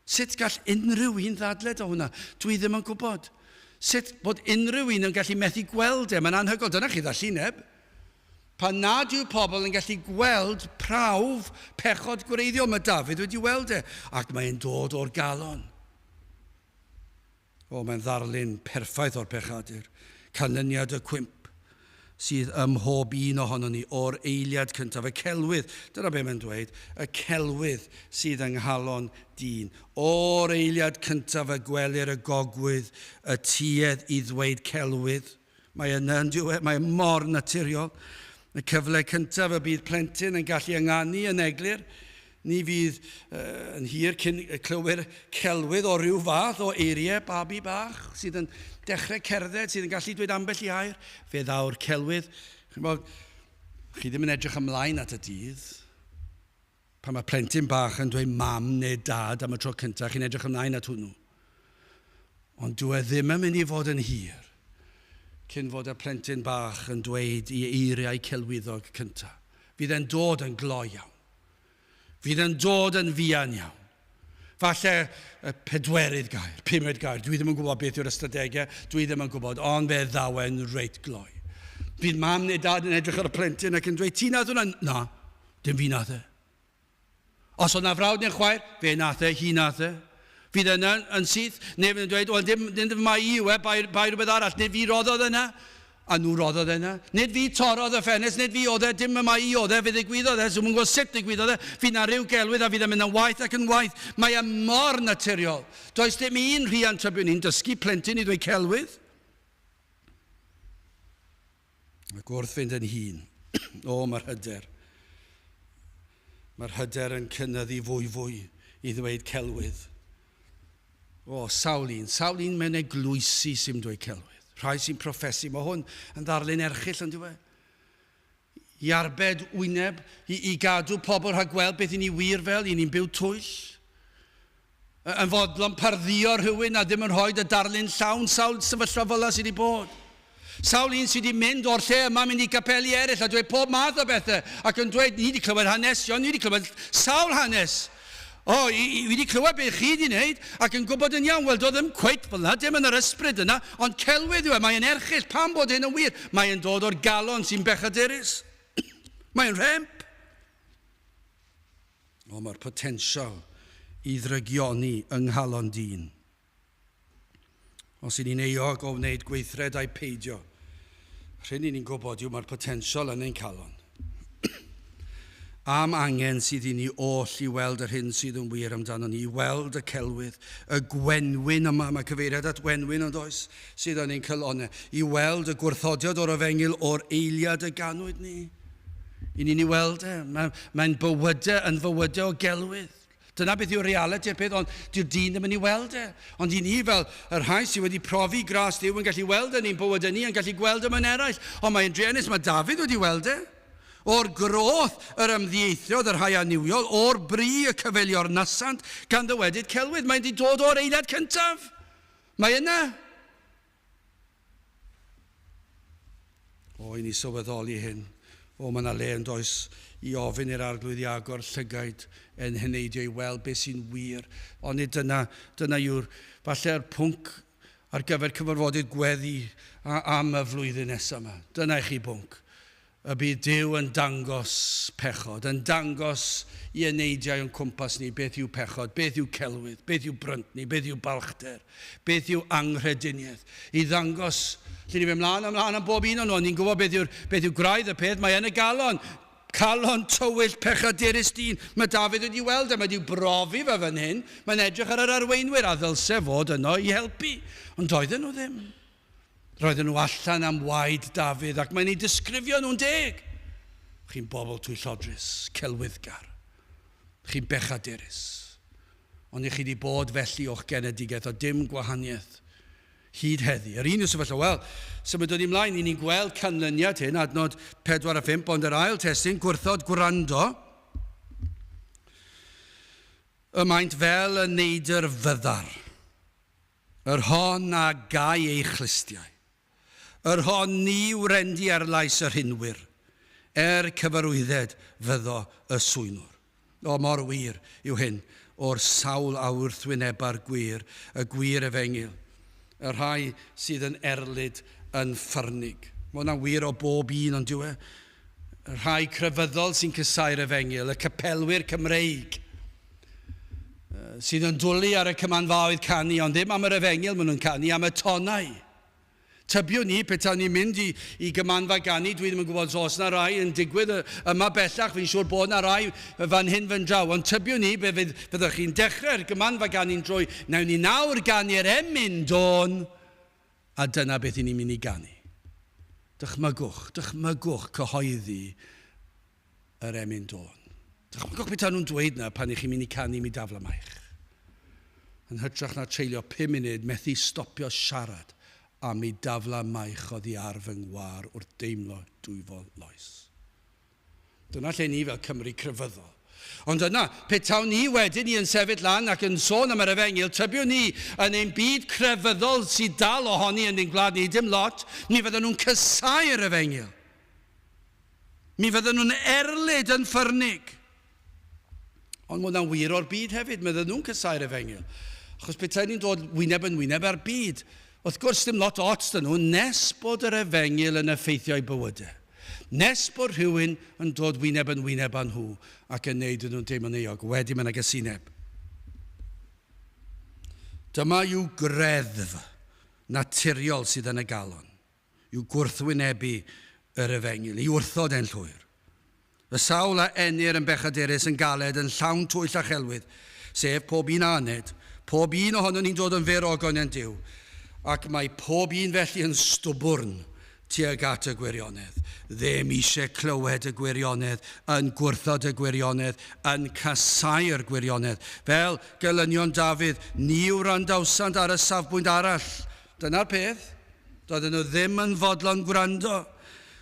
Sut gall unrhyw un ddadle da hwnna? Dwi ddim yn gwybod. Sut bod unrhyw un yn gallu methu gweld e? Mae'n anhygoel. Dyna chi ddallineb. Pan nad yw pobl yn gallu gweld prawf pechod gwreiddiol, mae Dafydd wedi weld e, ac mae'n dod o'r galon. O, mae'n ddarlun perffaith o'r pechadur. Canlyniad y cwymp sydd ym mhob un ohonon ni o'r eiliad cyntaf. Y celwydd, dyna be mae'n dweud, y celwydd sydd yng nghalon dyn. O'r eiliad cyntaf y gwelir y gogwydd, y tuedd i ddweud celwydd. Mae yna yn diwedd, mae mor naturiol. Y cyfle cyntaf y bydd plentyn yn gallu ynganu yn eglur, ni fydd uh, yn hir cyn clywir celwydd o ryw fath o eiriau babi bach sydd yn dechrau cerdded, sydd yn gallu dweud ambell i air. Fe ddaw'r celwydd. Chymod, chi ddim yn edrych ymlaen at y dydd. Pan mae plentyn bach yn dweud mam neu dad am y tro cyntaf, chi'n edrych ymlaen at hwnnw. Ond dyw e ddim yn mynd i fod yn hir cyn fod y plentyn bach yn dweud i eiriau celwyddog cyntaf. Fydd e'n dod yn gloi iawn. Fydd e'n dod yn fuan iawn. Falle y pedwerydd gair, pumed gair, dwi ddim yn gwybod beth yw'r ystadegau, dwi ddim yn gwybod, ond fe ddaw e'n reit gloi. Fydd mam neu dad yn edrych ar y plentyn ac yn dweud, ti nath hwnna? Na, dim fi nath e. Os oedd na frawd neu chwaer, fe nath e, hi nath e. Fydd yna yn syth, neu fydd yn dweud, wel, dim, dim, dim mai i yw e, bai, bai rhywbeth arall, nid fi roddodd yna. A nhw roddodd e yna. Nid fi torrodd y ffenest, nid fi oedd e, dim y mai i oedd e, fe ddigwyddodd e, so mwyn gwybod sut ddigwyddodd e, fydd na rhyw gelwydd a fydd e'n mynd yn waeth ac yn waeth. Mae e mor naturiol. Does dim un rhiant tybiwn ni'n dysgu plentyn i ddweud celwydd. Ac wrth fynd yn hun, o, mae'r hyder. Mae'r hyder yn cynyddu fwy fwy i ddweud celwydd. O, sawl un, sawl un mewn eglwysi sy'n dweud celwydd. Rhai sy'n proffesu, mae hwn yn ddarlun erchyll yn diwedd. I arbed wyneb, i, i gadw pobl rhag gweld beth i ni wir fel, i ni'n byw twyll. Yn fodlon parddio rhywun a ddim yn rhoi y darlun llawn sawl sefyllfa fel sydd wedi bod. Sawl un sydd wedi mynd o'r lle yma, mynd i gapeli eraill a dweud pob math o bethau ac yn dweud, ni wedi clywed hanesion, ni wedi clywed sawl hanes. O, i, i, wedi clywed beth chi wedi wneud ac yn gwybod yn iawn, wel, doedd ddim cweit fel yna, dim yn yr ysbryd yna, ond celwydd yw e, mae'n erchyll, pam bod hyn yn wir? Mae'n dod o'r galon sy'n bechadurus. Mae'n rhemp. O, mae'r potensial i ddrygioni yng nghalon dyn. Os y'n ni'n euog o wneud gweithred a'i peidio, rhyn ni'n gwybod yw mae'r potensial yn ein calon. Am angen sydd i ni oll i weld yr hyn sydd yn wir amdano ni, i weld y celwydd, y gwenwyn yma, mae cyfeiriad at wenwyn ond oes, sydd yn ein calonnau, i weld y gwrthodiad o'r efengyl o'r eiliad y ganwyd ni. I ni'n ei weld e. Mae'n mae bywydau yn fywydau o gelwydd. Dyna beth yw'r realiti'r peth, ond dyw'r dyn ddim yn ei weld e. Ond i ni fel y rhai sydd wedi profi gras Duw yn gallu weld yn ein bywydau ni, yn gallu gweld yma'n eraill. Ond mae'n druenus, mae Dafydd wedi weld e. O'r groth yr ymddieithriodd y rhai annuwiol, o'r bri y cyfeilior nasant, gan ddywedyd celwydd. Mae'n di dod o'r eiliad cyntaf. Mae yna. O, i ni sylweddoli hyn. O, mae yna le yn does i ofyn i'r arglwydd i agor llygaid yn heneidio i weld beth sy'n wir. Ond nid dyna, dyna yw'r, falle'r pwnc ar gyfer cyfarfodydd gweddi am y flwyddyn nesaf yma. Dyna i chi bwnc. Y bydd Duw yn dangos pechod, yn dangos i eneidiau o'n cwmpas ni beth yw pechod, beth yw celwydd, beth yw bryntni, beth yw balchder, beth yw anghrediniaeth. I ddangos, lle ni fynd mlaen a mlaen am bob un o'n nhw, ni'n gwybod beth yw'r beth yw graidd y peth, mae yn y galon. Calon tywyll pechadurus dyn. Mae Dafydd wedi weld e, mae wedi brofi fe fan hyn. Mae'n edrych ar yr arweinwyr a ddylse fod yno i helpu. Ond doedden nhw ddim. Roedden nhw allan am waed Dafydd ac mae'n eu disgrifio nhw'n deg. Chi'n bobl twyllodrus, celwyddgar. Chi'n bechadurus. Ond i chi wedi bod felly o'ch genedigaeth o dim gwahaniaeth hyd heddi. Yr un yw sefyllfa, wel, symudwn ni ymlaen, i ni'n gweld canlyniad hyn, adnod 4 a 5, ond yr ail testun, gwrthod gwrando. Y maent fel y neidr fyddar. Yr hon a gau ei chlustiau. Yr hon ni wrendy ar lais y rhinwyr, er cyfarwydded fyddo y swynwr. O, mor wir yw hyn o'r sawl a wrthwyneba'r gwir, y gwir efengyl, y rhai sydd yn erlid yn ffyrnig. Mae hwnna'n wir o bob un, ond dyw e? Y rhai crefyddol sy'n casáu'r efengyl, y capelwyr Cymreig, sydd yn dwlu ar y cymanfaoedd canu, ond ddim am yr efengyl maen nhw'n canu, am y tonau. Tybiwn ni, petawn ni'n mynd i, i gymanfa ganu, dwi ddim yn gwybod os oes yna rai yn digwydd yma bellach, fi'n siŵr bod yna rai fan hyn fan draw, ond tybiwn ni, be fydd, fyddwch chi'n dechrau'r gymanfa ganu'n drwy, nawn ni nawr ganu'r emyn dôn, a dyna beth i ni'n mynd i ganu. Dychmygwch, dychmygwch cyhoeddi yr emyn dôn. Dychmygwch beth nhw'n dweud na pan i chi'n mynd i canu mi dafla maich. Yn hytrach na treulio 5 munud methu stopio siarad am mi dafla maich oddi ar fy ngwar wrth deimlo dwyfol loes. Dyna lle ni fel Cymru crefyddol. Ond yna, petawn ni wedyn ni yn sefyll lan ac yn sôn am yr efengyl, tybiwn ni yn ein byd crefyddol sydd dal ohoni yn ein gwlad ni, dim lot, mi fydden nhw'n casáu'r efengyl. Mi fydden nhw'n erlid yn ffyrnig. Ond mae hwnna'n wir o'r byd hefyd. Mae nhw'n casáu'r efengyl. Achos petai ni'n dod wyneb yn wyneb â'r byd, wrth gwrs dim lot ots dyn nhw nes bod yr efengyl yn effeithio eu bywydau. Nes bod rhywun yn dod wyneb yn wyneb â nhw ac yn neud nhw'n deimlo'n euog. Wedyn mae yna gysineb. Dyma yw greddf naturiol sydd yn y galon. Yw gwrthwynebu yr efengyl, i wrthod e'n llwyr. Y sawl a enir yn bechadurus yn galed, yn llawn twyll a chelwydd, sef pob un a aned, pob un ohonon ni'n dod yn fyr o ogoniant Duw, ac mae pob un felly yn stwbwrn tuag at y gwirionedd. Ddim eisiau clywed y gwirionedd, yn gwrthod y gwirionedd, yn casáu'r gwirionedd. Fel gelynion Dafydd, ni wrandawsant ar y safbwynt arall. Dyna'r peth. Doedden nhw ddim yn fodlon gwrando.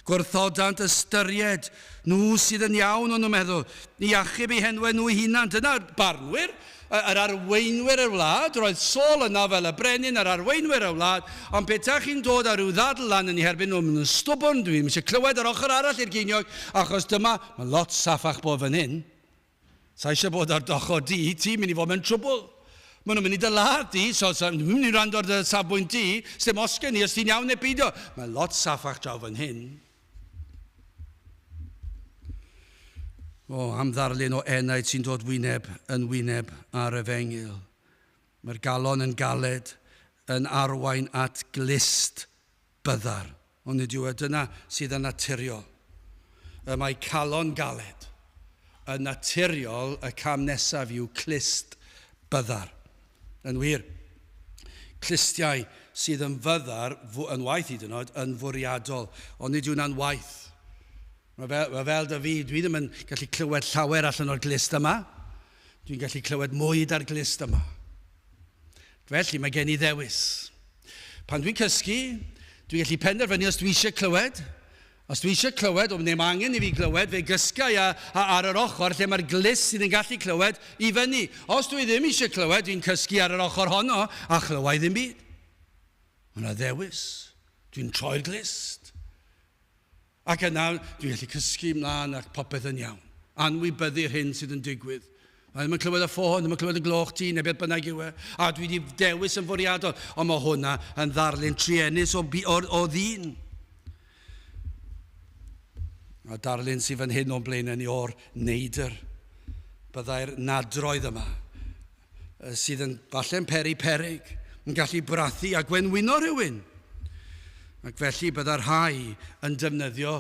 Gwrthodant ystyried nhw sydd yn iawn, o'n nhw'n meddwl, i achub eu henwau nhw eu hunan. Dyna'r barnwyr, yr arweinwyr y wlad. Roedd Saul yna fel y brenin, yr arweinwyr y wlad. Ond petai chi'n dod â rhyw ddadl lan yn eu herbyn nhw, maen nhw'n stwbwrn, dwi ddim eisiau clywed yr ochr arall i'r geiniog, achos dyma, mae lot saffach bod fan hyn. Sa eisiau bod ar dy ochr di, ti'n mynd i fod mewn trwbl. Maen nhw'n mynd i dy ladd di, so, so dwi'n mynd i rando ar dy safbwynt di, sdim os gen i os ti'n iawn neu beidio. Mae lot saffach draw fan hyn. O, am ddarlun o enaid sy'n dod wyneb yn wyneb ar efengyl. Mae'r galon yn galed yn arwain at glust byddar. Ond nid yw e dyna sydd yn naturiol. Y mae calon galed Yn naturiol, y cam nesaf yw clust byddar. Yn wir, clustiau sydd yn fyddar, yn waith hyd yn oed, yn fwriadol, ond nid yw'n anwaith. Mae fel, mae fel dy fi, dwi ddim yn gallu clywed llawer allan o'r glust yma. Dwi'n gallu clywed mwy da'r glust yma. Felly mae gen i ddewis. Pan dwi'n cysgu, dwi'n gallu penderfynu os dwi eisiau clywed. Os dwi eisiau clywed, o neu mae angen i fi glywed, fe gysga i a, a, ar yr ochr lle mae'r glust sydd yn gallu clywed i fyny. Os dwi ddim eisiau clywed, dwi'n cysgu ar yr ochr honno a chlywai ddim byd. Mae yna ddewis. Dwi'n troi'r glust. Ac yna, dwi'n gallu cysgu mlaen ac popeth yn iawn. Anwybyddu'r hyn sydd yn digwydd. Mae ddim yn clywed y ffôn, ddim yn clywed y gloch ti, neu beth bynnag yw e. A dwi wedi dewis yn fwriadol. Ond mae hwnna yn ddarlun truenus o, o, o ddyn. A darlun sydd fan hyn o'n blaenau ni o'r neidr. Byddai'r nadroedd yma, sydd yn falle'n peri perig, yn gallu brathu a gwenwyno rhywun. Ac felly byddai'r rhai yn defnyddio,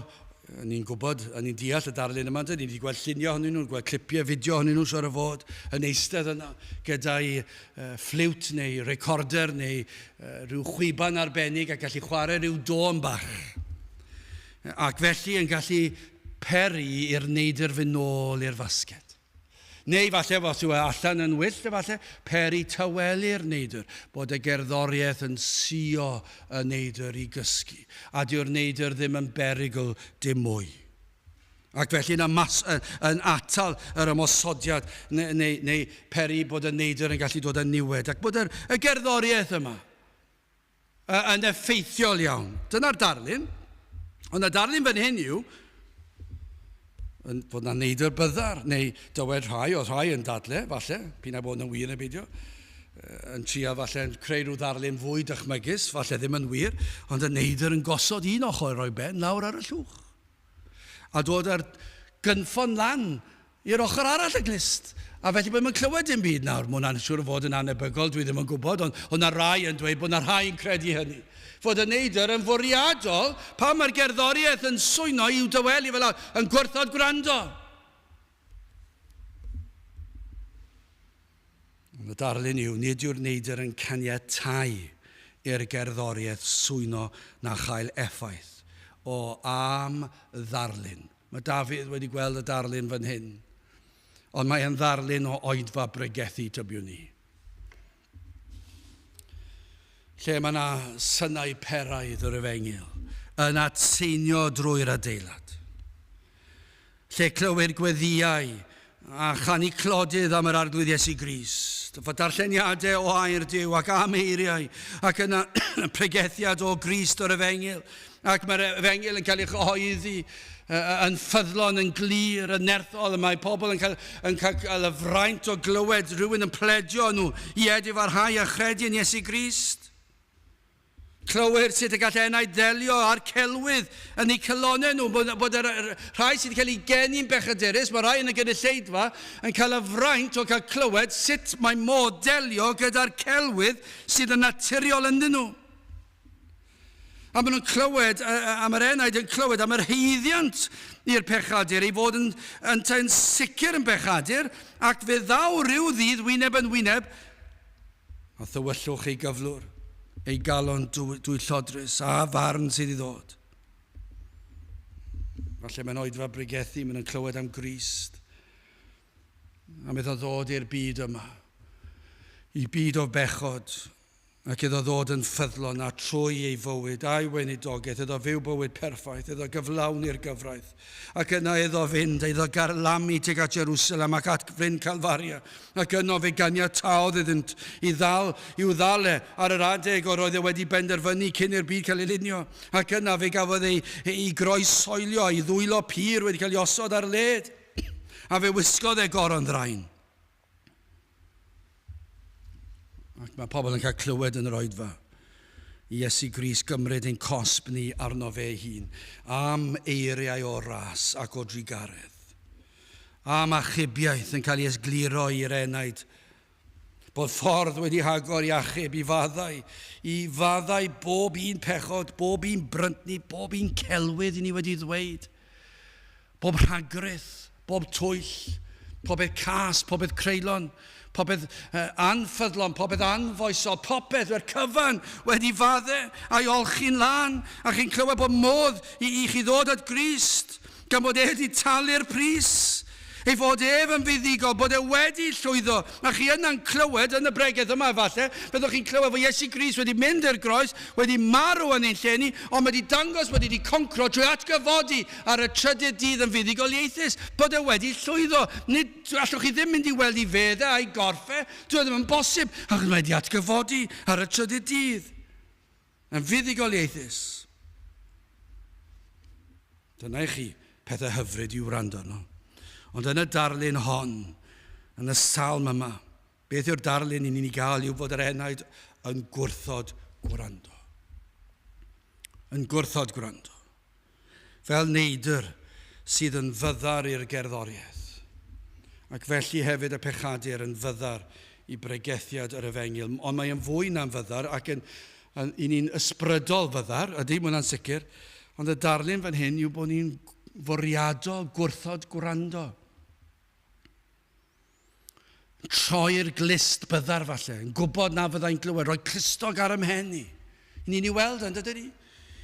ni'n gwybod, a ni'n deall y darlun yma, ni wedi gweld lluniau ohonyn nhw, gweld clipiau fideo ohonyn nhw, siwr o fod, yn eistedd yna gyda'i uh, ffliwt neu recorder neu uh, rhyw chwiban arbennig a gallu chwarae rhyw dôn bach. Ac felly yn gallu peri i'r neidr fynd nôl i'r fasged. Neu falle, os yw e allan yn wyllt, efallai, peri tawelu'r neidr, bod y gerddoriaeth yn sio y neidr i gysgu, a dyw'r neidr ddim yn berygl dim mwy. Ac felly yn, amas, yn atal yr ymosodiad neu, neu, neu peri bod y neidr yn gallu dod yn niwed, ac bod yr, y gerddoriaeth yma yn effeithiol iawn. Dyna'r darlun. Ond y darlun fan hyn yw yn, fod na neidr byddar, neu dywed rhai, oedd rhai yn dadle, falle, p'un ai bod yn wir neu beidio, yn trio falle yn creu rhyw ddarlun fwy dychmygus, falle ddim yn wir, ond y neidr yn gosod un ochr o'i ben lawr ar y llwch. A dod ar gynffon lan i'r ochr arall y glust. A felly bod yn clywed dim byd nawr. Mae hwnna'n siŵr o fod yn anebygol, dwi ddim yn gwybod, ond oedd na rai yn dweud bod na rhai yn credu hynny. Fod y neidr yn fwriadol, pan mae'r gerddoriaeth yn swyno i'w dywelu fel yn gwrthod gwrando. Ond y darlun yw, nid yw'r neidr yn caniatáu i'r gerddoriaeth swyno na chael effaith o am ddarlun. Mae Dafydd wedi gweld y darlun fan hyn, ond mae e'n ddarlun o oedfa bregethu, tybiwn ni. Lle mae yna synau peraidd yr efengyl yn atseinio drwy'r adeilad. Lle clywir gweddïau a chanu clodydd am yr Arglwydd Iesu Grist, fod darlleniadau o air Duw ac am eiriau, ac yna pregethiad o Grist o'r Efengyl, ac mae'r Efengyl yn cael ei chyhoeddi yn ffyddlon, yn glir, yn nerthol, y mae pobl yn cael, yn cael y fraint o glywed rhywun yn pledio nhw i edifarhau a chredu yn Iesu Grist. Clywir sut y gall enaid ddelio â'r celwydd yn eu calonnau nhw, bod, bod yr, yr rhai sydd wedi cael eu geni'n bechadurus, mae rhai yn y gynulleidfa yn cael y fraint o cael clywed sut mae modd delio gyda'r celwydd sydd yn naturiol ynddyn nhw. A maen nhw'n clywed am yr enaid yn clywed am yr haeddiant i'r pechadur, ei fod yn, yntau'n sicr yn bechadur, ac fe ddaw rhyw ddydd wyneb yn wyneb A thywyllwch ei gyflwr, ei galon dwyllodrus, a farn sydd i ddod. Falle mae'n oedfa bregethu, mae'n clywed am Grist, am iddo ddod i'r byd yma, i byd o bechod, ac iddo ddod yn ffyddlon a trwy ei fywyd a'i weinidogaeth, iddo fyw bywyd perffaith, iddo gyflawni'r gyfraith, ac yna iddo fynd, iddo garlamu tuag at Jerusalem ac at fryn Calfaria, Ac yno fe ganiataodd iddynt i ddal, i'w ddal e ar yr adeg o'r oedd e wedi benderfynu cyn i'r byd cael ei lunio. Ac yna fe gafodd ei, ei groeshoelio, ei ddwylo pur wedi cael ei osod ar led. A fe wisgodd e goron ddrain. Ac mae pobl yn cael clywed yn yr oedfa. I Iesu Grist gymryd ein cosb ni arno fe ei hun am eiriau o ras ac o drugaredd. Am achubiaeth yn cael ei esgluro i'r enaid. Bod ffordd wedi hagor i achub, i faddau, i faddau bob un pechod, bob un bryntni, bob un celwydd i ni wedi ddweud, bob rhagrith, Bob twyll, popeth cas, popeth creulon, popeth anffyddlon, popeth anfoesol, popeth, mae'r cyfan wedi fadde a'i olchi'n lân, a chi'n clywed bod modd i, i chi ddod at Grist, gan bod e wedi talu'r pris, ei fod ef yn fuddugol, bod e wedi llwyddo, a chi yna'n clywed yn y bregeth yma efallai, byddwch chi'n clywed fod Iesu Grist wedi mynd i'r groes, wedi marw yn ein lle ni, ond wedi dangos bod wedi concro trwy atgyfodi ar y trydydd dydd yn fuddugoliaethus, bod e wedi llwyddo. Nid, allwch chi ddim mynd i weld ei fedd e a'i gorff e, dyw e ddim yn bosib, achos mae wedi atgyfodi ar y trydydd dydd. Yn fuddugoliaethus. Dyna i chi pethau hyfryd i wrando arno. Ond yn y darlun hon, yn y salm yma, beth yw'r darlun i ni'n ei gael yw fod yr enaid yn gwrthod gwrando. Yn gwrthod gwrando. Fel neidr sydd yn fyddar i'r gerddoriaeth, ac felly hefyd y pechadur yn fyddar i bregethiad yr efengyl. Ond mae yn fwy na'n fyddar, ac yn, yn, i ni'n ysbrydol fyddar, ydy, mae hwnna'n sicr. Ond y darlun fan hyn yw bod ni'n fwriadol gwrthod gwrando. Troi'r glust byddar falle, yn gwybod na fyddai'n glywed, rhoi clustog ar 'y mhen i. Ni'n ei weld yn dydyn ni?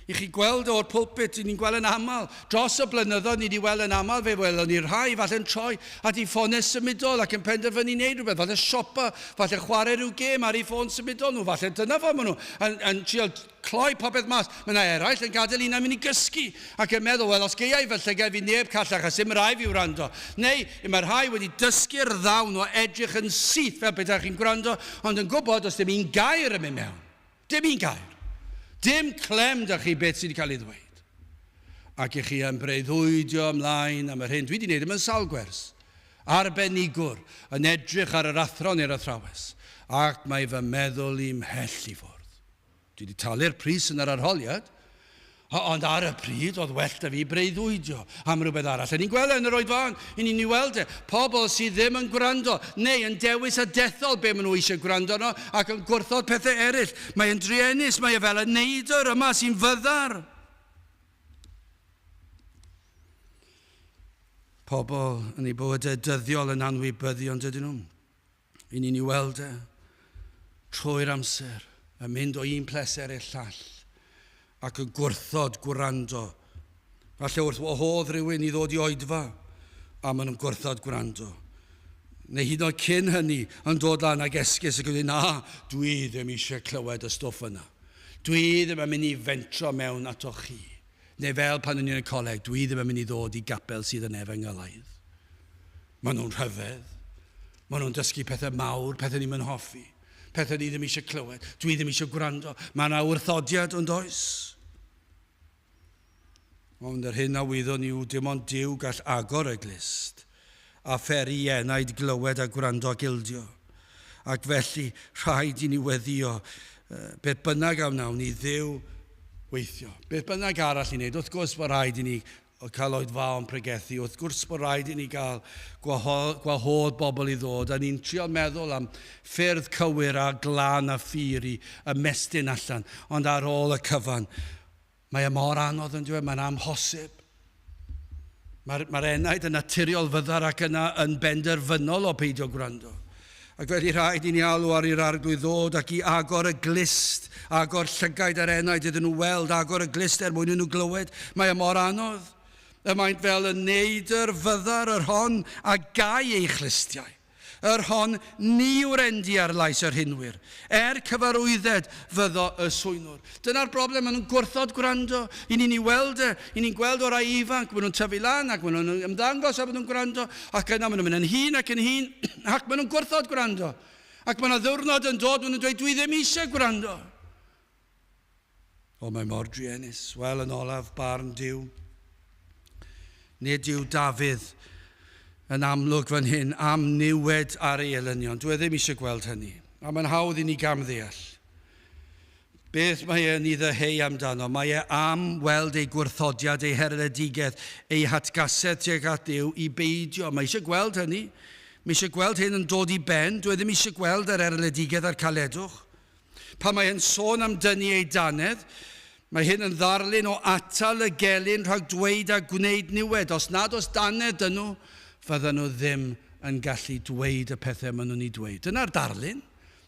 I chi gweld o'r pulpit, ni'n gweld yn aml, dros y blynyddoedd ni wedi weld yn aml, fe welon ni rhai falle'n troi at ei ffonau symudol ac yn penderfynu wneud rhywbeth, falle siopa, falle chwarae rhyw gêm ar ei ffôn symudol nhw, falle dyna ffordd maen nhw yn, yn trio Cloi popeth mas. Mae 'na eraill yn gadael un am mynd i gysgu ac yn meddwl, wel, os geia i fy llygaid fi neb callach a sim rai fi wrando. Neu, mae rhai wedi dysgu'r ddawn o edrych yn syth fel petai chi'n gwrando, ond yn gwybod does dim un gair yn mynd mewn. Dim un gair. Dim clem 'da chi beth sydd wedi cael ei ddweud. Ac i chi yn breuddwydio ymlaen am yr hyn dwi wedi wneud yma'n sawl gwers. Arbenigwr yn edrych ar yr athro neu'r athrawes, ac mae fy meddwl i mhell i ffwrdd. Dwi wedi talu'r pris yn yr arholiad, ond ar y pryd oedd well da fi breuddwydio am rhywbeth arall. A ni'n gweld e yn yr oedfaon, i ni'n ei weld e, pobl sydd ddim yn gwrando, neu yn dewis a dethol be maen nhw eisiau gwrando arno, ac yn gwrthod pethau eraill. Mae yn druenus, mae e fel y neidr yma sy'n fyddar. Pobl yn eu bywydau dyddiol yn anwybyddu, ond dydyn nhw. I ni'n ei weld e trwy'r amser, yn mynd o un pleser i'r llall, ac yn gwrthod gwrando. Falle wrth wahodd rhywun i ddod i oedfa, a maen nhw'n gwrthod gwrando. Neu hyd yn oed cyn hynny, yn dod lan ag esgus ac yn dweud, na, dwi ddim eisiau clywed y stwff yna. Dwi ddim yn mynd i fentro mewn atoch chi. Neu fel pan o'n i yn y coleg, dwi ddim yn mynd i ddod i gapel sydd yn efengylaidd. Maen nhw'n rhyfedd. Maen nhw'n dysgu pethau mawr, pethau ni'n mynd hoffi, pethau ni ddim eisiau clywed, dwi ddim eisiau gwrando. Mae yna wrthodiad ond oes. Ond yr hyn a wyddwn yw dim ond Duw gall agor y glust a pheri i enaid glywed a gwrando ac ildio. Ac felly rhaid i ni weddio beth bynnag a wnawn i Dduw weithio. Beth bynnag arall i wneud, wrth gwrs bod rhaid i ni o cael oedfaon pregethu, wrth gwrs bod rhaid i ni gael gwahodd bobl i ddod, a ni'n trio meddwl am ffyrdd cywir a glân a phur i ymestyn allan, ond ar ôl y cyfan, mae e mor anodd yn dweud, mae'n amhosib. Mae'r mae enaid yn naturiol fyddar ac yna yn benderfynol o peidio gwrando. Ac felly rhaid i ni alw ar i'r Arglwydd ddod ac i agor y glust, agor llygaid yr enaid iddyn nhw weld, agor y glust er mwyn i nhw glywed. Mae e mor anodd. Y maent fel y neidr fyddar yr hon a gau ei chlustiau. Yr hon ni wrendi ar lais yr hinwyr, er cyfarwydded fyddo y swynwr. Dyna'r broblem, maen nhw'n gwrthod gwrando. I ni'n ei weld e, i ni'n gweld o'r rai ifanc, maen nhw'n tyfu lan ac maen nhw'n ymddangos a maen nhw'n gwrando, ac yna maen nhw'n mynd yn hŷn ac yn hŷn, ac maen nhw'n gwrthod gwrando. Ac mae yna ddiwrnod yn dod, maen nhw'n dweud, dwi ddim eisiau gwrando. O, mae mor druenus. Wel, yn olaf, barn Duw. Nid yw Dafydd yn amlwg fan hyn am niwed ar ei elynion. Dwi e ddim eisiau gweld hynny. A mae'n hawdd i ni gamddeall. Beth mae e'n ei ddyheu amdano? Mae e am weld ei gwrthodiad, ei herledigaeth, ei hatgasedd tuag at Dduw i beidio. Mae eisiau gweld hynny. Mae eisiau gweld hyn yn dod i ben. Dwi e ddim eisiau gweld yr erledigaeth a'r caledwch. Pan mae e'n sôn am dynnu ei dannedd, mae hyn yn ddarlun o atal y gelyn rhag dweud a gwneud niwed. Os nad oes dannedd dyn nhw, fydden nhw ddim yn gallu dweud y pethau maen nhw'n ei dweud. Dyna'r darlun.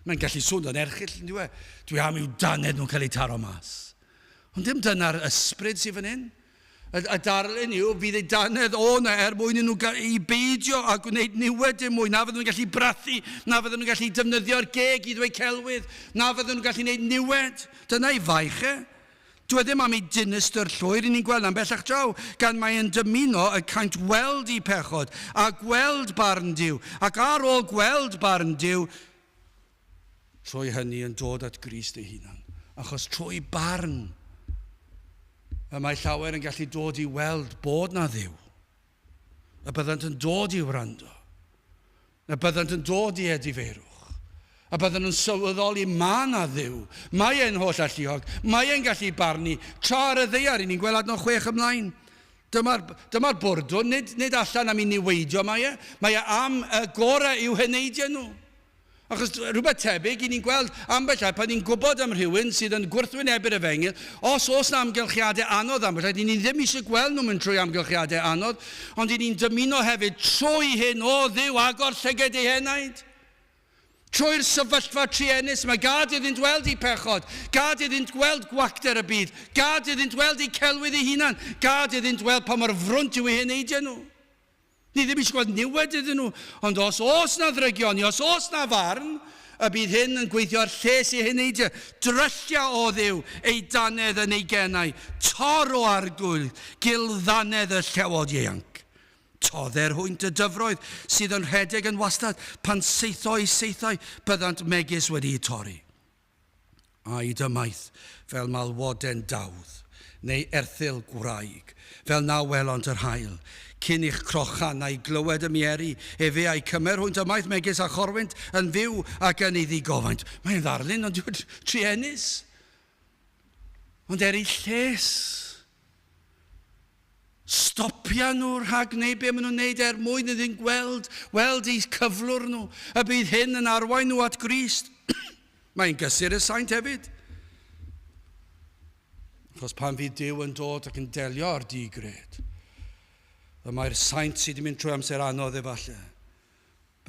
Mae'n gallu swnio'n erchyll, yn dyw e? Dwi am i'w dannedd nhw'n cael eu taro mas. Ond dim dyna'r ysbryd sydd fan hyn. Y, y darlun yw, fydd ei dannedd o na er mwyn i nhw i beidio a gwneud niwed dim mwy. Na fydden nhw'n gallu brathu, na fydden nhw'n gallu defnyddio'r geg i ddweud celwydd, na fydden nhw'n gallu gwneud niwed. Dyna'i faich e. Dyw e ddim am ei dinistr llwyr, i ni'n gweld na'n bellach draw, gan mae e'n dymuno y caent weld eu pechod, a gweld barn Duw, ac ar ôl gweld barn Duw, trwy hynny yn dod at Grist ei hunan. Achos trwy barn, y mae llawer yn gallu dod i weld bod na Dduw, y byddant yn dod i wrando, y byddant yn dod i edifeirwch, a byddan nhw'n sylweddoli ma na Dduw, mae e'n holl alluog, mae e'n gallu barnu, tra ar y ddaear, i ni'n gweld adnod 6 ymlaen. Dyma'r dyma bwrdwn, nid, nid allan am i niweidio mae e, mae e am y gorau i'w heneidiau nhw. Achos rhywbeth tebyg i ni'n gweld ambell ai pan ni'n gwybod am rhywun sydd yn gwrthwynebu'r efengyl, os oes 'na amgylchiadau anodd ambell ai, 'dyn ni ddim eisiau gweld nhw mynd trwy amgylchiadau anodd, ond 'dyn ni'n dymuno hefyd trwy hyn, o Dduw, agor llyged eu henaid. Trwy'r sefyllfa truenus yma, gad iddynt weld eu pechod, gad iddynt gweld gwacter y byd, gad iddynt weld eu celwydd eu hunan, gad iddynt weld pa mor frwnt yw eu heneidiau nhw. Ni ddim eisiau gweld niwed iddyn nhw, ond os oes na ddrygioni, os oes na farn, y bydd hyn yn gweithio ar lles eu heneidiau. Dryllia o Dduw ei dannedd yn ei genau, tor o arglwydd gilddannedd y llewod ieuanc. Todder hwynt y dyfroedd sydd yn rhedeg yn wastad, pan saetho eu saethau, byddant megis wedi'u torri. Aed ymaith fel malwoden dawdd, neu erthyl gwraig, fel na welont yr haul, cyn i'ch crochan a'i glywed y mieri, efe a'i cymer hwynt ymaith megis a chorwynt yn fyw ac yn ei ddigofaint. Mae'n ddarlun, ond yw'n truenus. Ond er ei lles. Stopia nhw rhag gwneud be maen nhw'n wneud er mwyn iddyn gweld, weld eu cyflwr nhw, y bydd hyn yn arwain nhw at Grist. Mae'n gysur y saint hefyd. Achos pan fydd Duw yn dod ac yn delio â'r di-gred, y mae'r saint sydd wedi mynd trwy amser anodd efallai,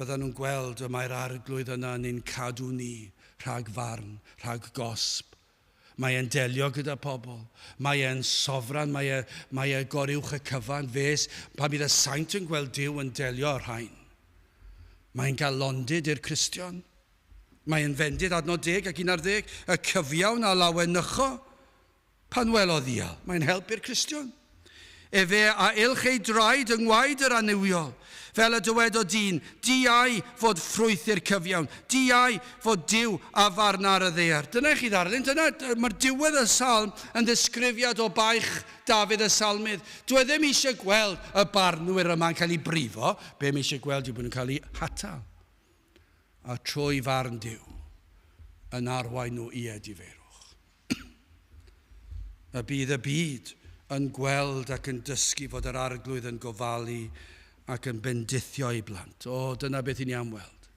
byddan nhw'n gweld y mae'r arglwydd yna yn ein cadw ni rhag farn, rhag gosb, Mae e'n delio gyda pobl. Mae e'n sofran, mae e, mae e goruwch y cyfan. Fes, pan bydd y saint yn gweld Duw yn delio â'r rhain. Mae'n galondid i'r Cristion. Mae'n fendith adnod 10 ac 11, y cyfiawn a lawenycho pan welodd ddial. Mae'n help i'r Cristion. Efe a ylch ei draed yng ngwaed yr annuwiol, fel y dywedodd dyn, Diau fod ffrwyth i'r cyfiawn, diau fod Duw a farn ar y ddaear. Dyna i chi ddarlun, dyna, mae'r diwedd y salm yn ddisgrifiad o baich Dafydd y salmydd. Dw e ddim eisiau gweld y barnwyr yma'n cael eu brifo, be mae eisiau gweld yw bod nhw'n cael eu hatal. A trwy farn Duw yn arwain nhw i edifeirwch. Y bydd y byd yn gweld ac yn dysgu fod yr Arglwydd yn gofalu ac yn bendithio ei blant. O, dyna beth i ni am weld.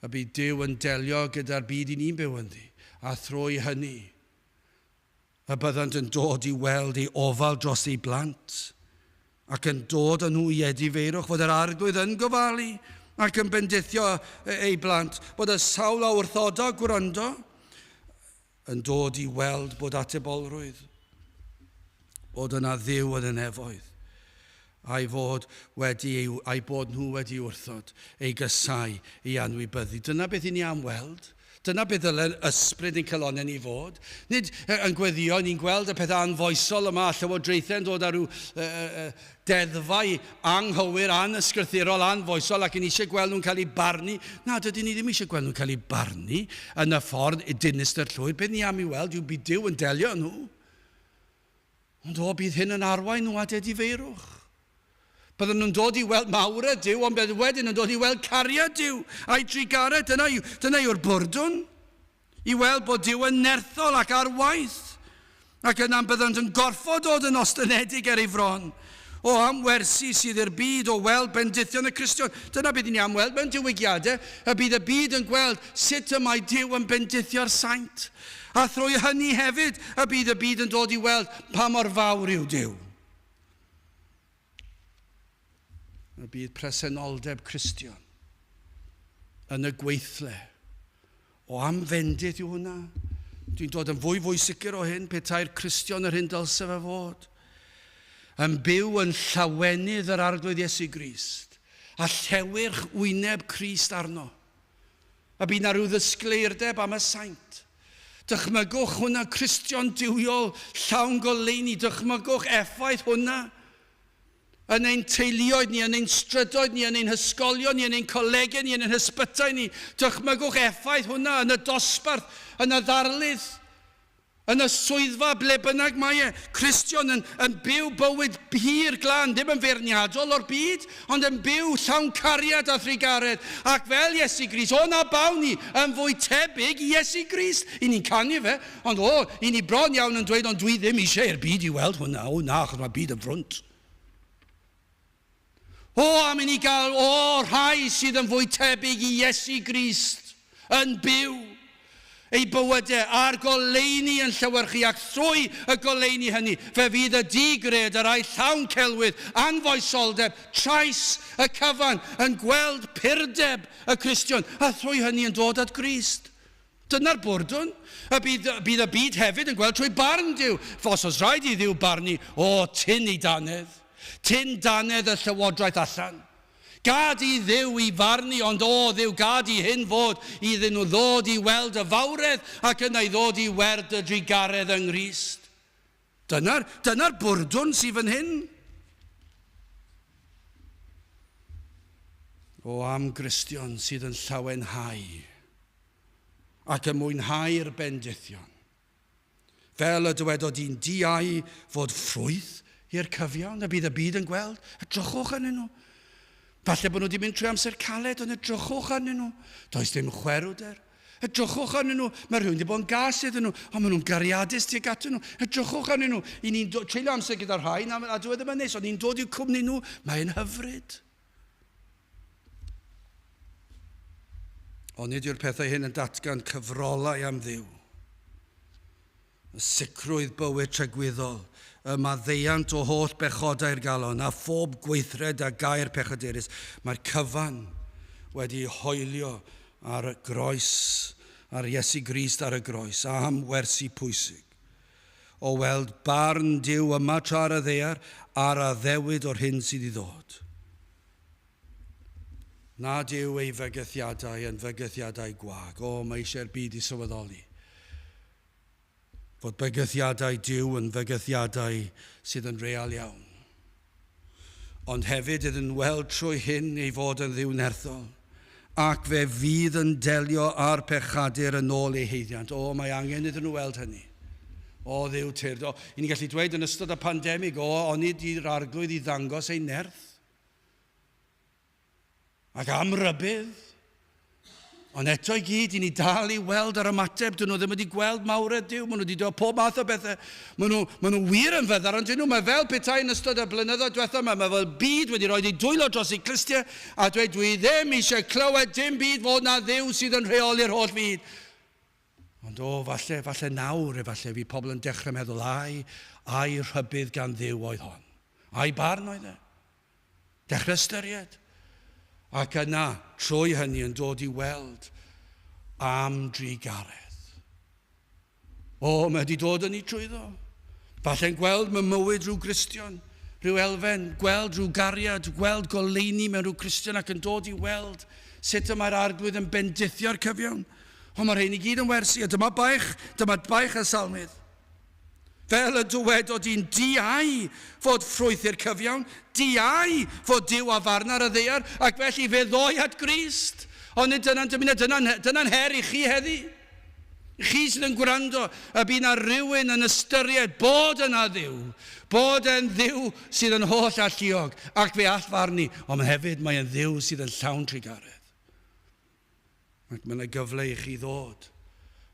Y bydd Duw yn delio gyda'r byd i ni'n byw ynddi, a thrwy hynny, y byddant yn dod i weld ei ofal dros ei blant, ac yn dod â nhw i edifeirwch, fod yr Arglwydd yn gofalu ac yn bendithio ei blant, bod y sawl a wrthodo gwrando yn dod i weld bod atebolrwydd, bod yna Dduw yn y nefoedd, a'i fod wedi ei, a'i bod nhw wedi wrthod, ei gysau, ei anwybyddu. Dyna beth i ni am weld. Dyna beth ddyle'r ysbryd ein calonnau ni fod. Nid yn gweddio, ni'n gweld y pethau anfoesol yma, a llywodraethau'n dod â rhyw deddfau anghywir, anysgrythurol, anfoesol, ac yn eisiau gweld nhw'n cael eu barnu. Na, dydyn ni ddim eisiau gweld nhw'n cael eu barnu yn y ffordd dinistr llwyr. Beth ni am i weld yw bydd Duw yn delio nhw. Ond o, bydd hyn yn arwain nhw at edifeirwch. Bydden nhw'n dod i weld mawredd Duw, ond bydd wedyn yn dod i weld cariad Duw a'i drugaredd. Dyna, yw, dyna yw'r bwrdwn. I weld bod Duw yn nerthol ac ar waith. Ac yna byddant yn gorfod dod yn ostynedig ar ei fron. O, am wersi sydd i'r byd o weld bendithion y Cristion. Dyna beth i ni am weld mewn diwygiadau, y bydd y byd yn gweld sut y mae Duw yn bendithio'r saint. A thrwy hynny hefyd y bydd y byd yn dod i weld pa mor fawr yw Duw. Y bydd presenoldeb Cristion yn y gweithle. O am fendith yw hwnna. Dwi'n dod yn fwy fwy sicr o hyn petai'r Cristion yr hyn dylse fe fod. Yn byw yn llawenydd yr Arglwydd Iesu Grist a llewyrch wyneb Crist arno. A bydd 'na rhyw ddysgleirdeb am y saint. Dychmygwch hwnna, Cristion duwiol, llawn goleuni, dychmygwch effaith hwnna yn ein teuluoedd ni, yn ein strydoedd ni, yn ein hysgolion ni, yn ein colegau ni, yn ein hysbytai ni. Dychmygwch effaith hwnna yn y dosbarth, yn y ddarlith, yn y swyddfa, ble bynnag mae e. Cristion yn, yn byw bywyd hir glân, ddim yn feirniadol o'r byd, ond yn byw llawn cariad a thrugaredd. Ac fel Iesu Grist, o na bawn ni yn fwy tebyg i Iesu Grist. I ni'n canu fe, ond o, i ni bron iawn yn dweud, ond dwi ddim eisiau i'r byd i weld hwnna. O na, achos mae'r byd yn frwnt. O, am i ni gael, o, rhai sydd yn fwy tebyg i Iesu Grist yn byw eu bywydau a'r goleuni yn llewyrchu, ac thrwy y goleuni hynny fe fydd y di-gred, y rhai llawn celwydd, anfoesoldeb, trais, y cyfan, yn gweld purdeb y Cristion, a thrwy hynny yn dod at Grist. Dyna'r bwrdwn. Y bydd, bydd y byd hefyd yn gweld trwy barn Duw. Os oes rhaid i Dduw barnu, o, tyn ei dannedd. Tyn dannedd y llywodraeth allan. Gad i Dduw i farnu, ond o Dduw, gad i hyn fod iddyn nhw ddod i weld y fawredd ac yna i ddod i weld y drugaredd yng Nghrist. Dyna'r, dyna'r bwrdwn sydd fan hyn. O am Gristion sydd yn llawenhau ac yn mwynhau'r bendithion. Fel y dywedodd un diau fod ffrwyth i'r cyfiawn, y bydd y byd yn gweld, edrychwch arnyn nhw. Falle bod nhw wedi mynd trwy amser caled, ond edrychwch arnyn nhw. Does dim chwerwder. Edrychwch arnyn nhw. Mae rhywun wedi bod yn gas iddyn nhw, ond maen nhw'n gariadus tuag atyn nhw. Edrychwch arnyn nhw. I ni'n treulio amser gyda rhai, a dwi e ddim yn neis, ond ni'n dod i'w cwmni nhw. Mae'n hyfryd. Ond nid yw'r pethau hyn yn datgan cyfrolau am Dduw. Y sicrwydd bywyd tragwyddol, y maddeuant o holl bechodau'r galon, a phob gweithred a gair pechadurus, mae'r cyfan wedi hoelio ar y groes, ar Iesu Grist ar y groes, am wersi pwysig. O weld barn Duw yma tra ar y ddaear, a'r addewid o'r hyn sydd i ddod. Nad yw ei fygythiadau yn fygythiadau gwag. O, mae eisiau'r byd i sylweddoli fod bygythiadau Duw yn fygythiadau sydd yn real iawn. Ond hefyd iddyn weld trwy hyn ei fod yn Dduw nerthol, ac fe fydd yn delio â'r pechadur yn ôl ei haeddiant. O, mae angen iddyn nhw weld hynny. O, Dduw tyrd. O, i ni'n gallu dweud yn ystod y pandemig, o, onid i'r Arglwydd i ddangos ei nerth? Ac am rybudd. Ond eto i gyd, i ni dal i weld yr ymateb. Dyn nhw ddim wedi gweld mawredd Duw. Maen nhw wedi dod pob math o bethau. Maen nhw, maen nhw wir yn fyddar, ond dyn nhw. Mae fel petai yn ystod y blynyddoedd diwethaf yma, mae fel byd wedi rhoi ei dwylo dros eu clustiau a dweud, dwi ddim eisiau clywed dim byd fod na Dduw sydd yn rheoli'r holl fyd. Ond o, falle, falle nawr, efallai, fydd pobl yn dechrau meddwl, ai, ai rhybudd gan Dduw oedd hon. Ai barn oedd e. Dechrau ystyried. Ac yna, trwy hynny, yn dod i weld am drugaredd. O, mae wedi dod yn ei trwyddo. Falle'n gweld mewn mywyd rhyw Gristion, rhyw elfen, gweld rhyw gariad, gweld goleuni mewn rhyw Cristion ac yn dod i weld sut y mae'r Arglwydd yn bendithio'r cyfiawn. O, mae'r rhain i gyd yn wersi, a dyma baich, dyma baich y salmydd. Fel y dywedodd un, diau fod ffrwyth i'r cyfiawn, diau fod Duw a farn ar y ddaear, ac felly fe ddoi at Grist. Ond nid dyna'n dymuniad, dyna'n dyna her i chi heddi. Chi sydd yn gwrando, y bydd na rhywun yn ystyried bod yna Dduw, bod e'n Dduw sydd yn holl alluog, ac fe all farnu, ond hefyd mae e'n Dduw sydd yn llawn trugaredd. Ac mae yna gyfle i chi ddod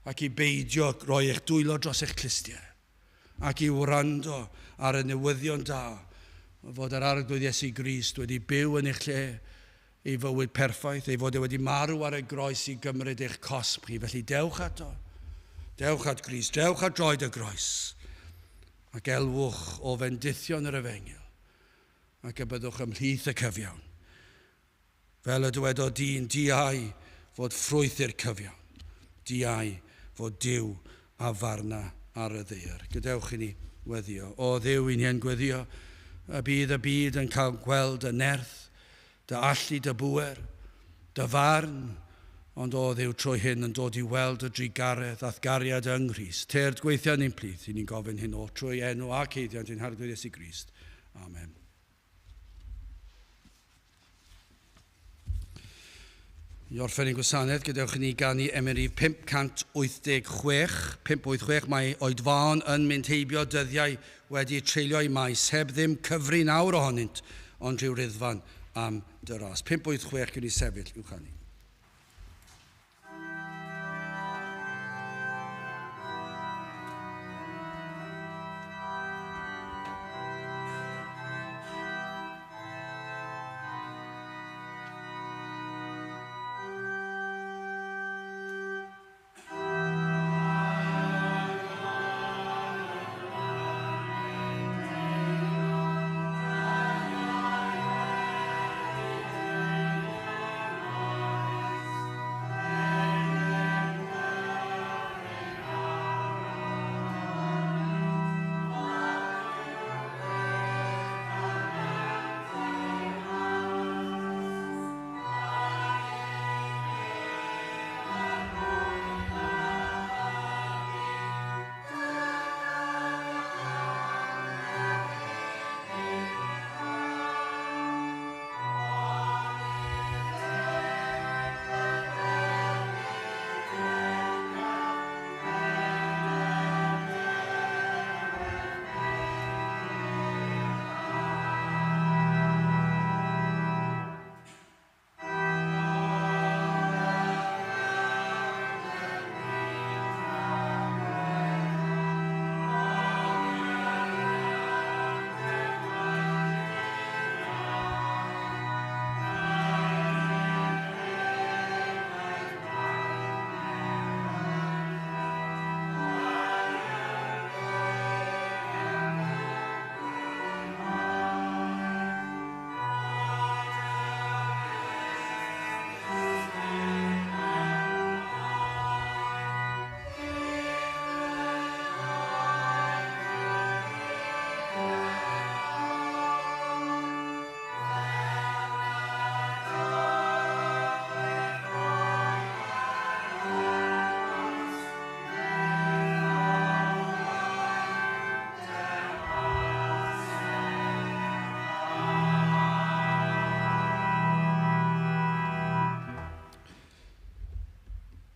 ac i beidio rhoi eich dwylo dros eich clustiau ac i wrando ar y newyddion da fod yr Arglwydd Iesu Grist wedi byw yn eich lle ei fywyd perffaith, ei fod e wedi marw ar y groes i gymryd eich cosb chi. Felly dewch ato. Dewch at Grist, dewch at droed y groes ac elwch o fendithion yr efengyl ac y byddwch ymhlith y cyfiawn. Fel y dywedodd dyn, diau fod ffrwyth i'r cyfiawn, diau fod Duw a farna ar y ddaear. Gadewch i ni weddio. O Dduw, i ni yn gweddio y bydd y byd yn cael gweld y nerth, dy allu, dy bŵer, dy farn, ond o Dduw trwy hyn yn dod i weld y drugaredd a'th gariad yng Nghrist. Tyrd gweithio ni'n plith, i ni'n gofyn hyn o trwy enw ac haeddiant ein Harglwydd Iesu Grist. Amen. I orffen ein gwasanaeth, gadewch i ni ganu emyn rhif 586. 586, mae oedfaon yn mynd heibio dyddiau wedi treulio i maes, heb ddim cyfri nawr ohonynt, ond rhyw riddfan am dy ras. 586, gwn i sefyll i'w chanu.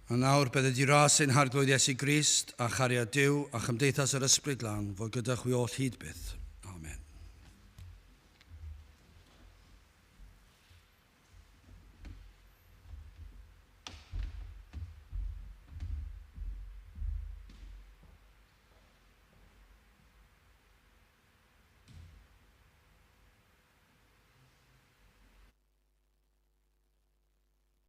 A nawr bydded i ras ein Harglwydd Iesu Grist a chariad Duw a chymdeithas yr Ysbryd Glân fod gyda chwi oll hyd byth.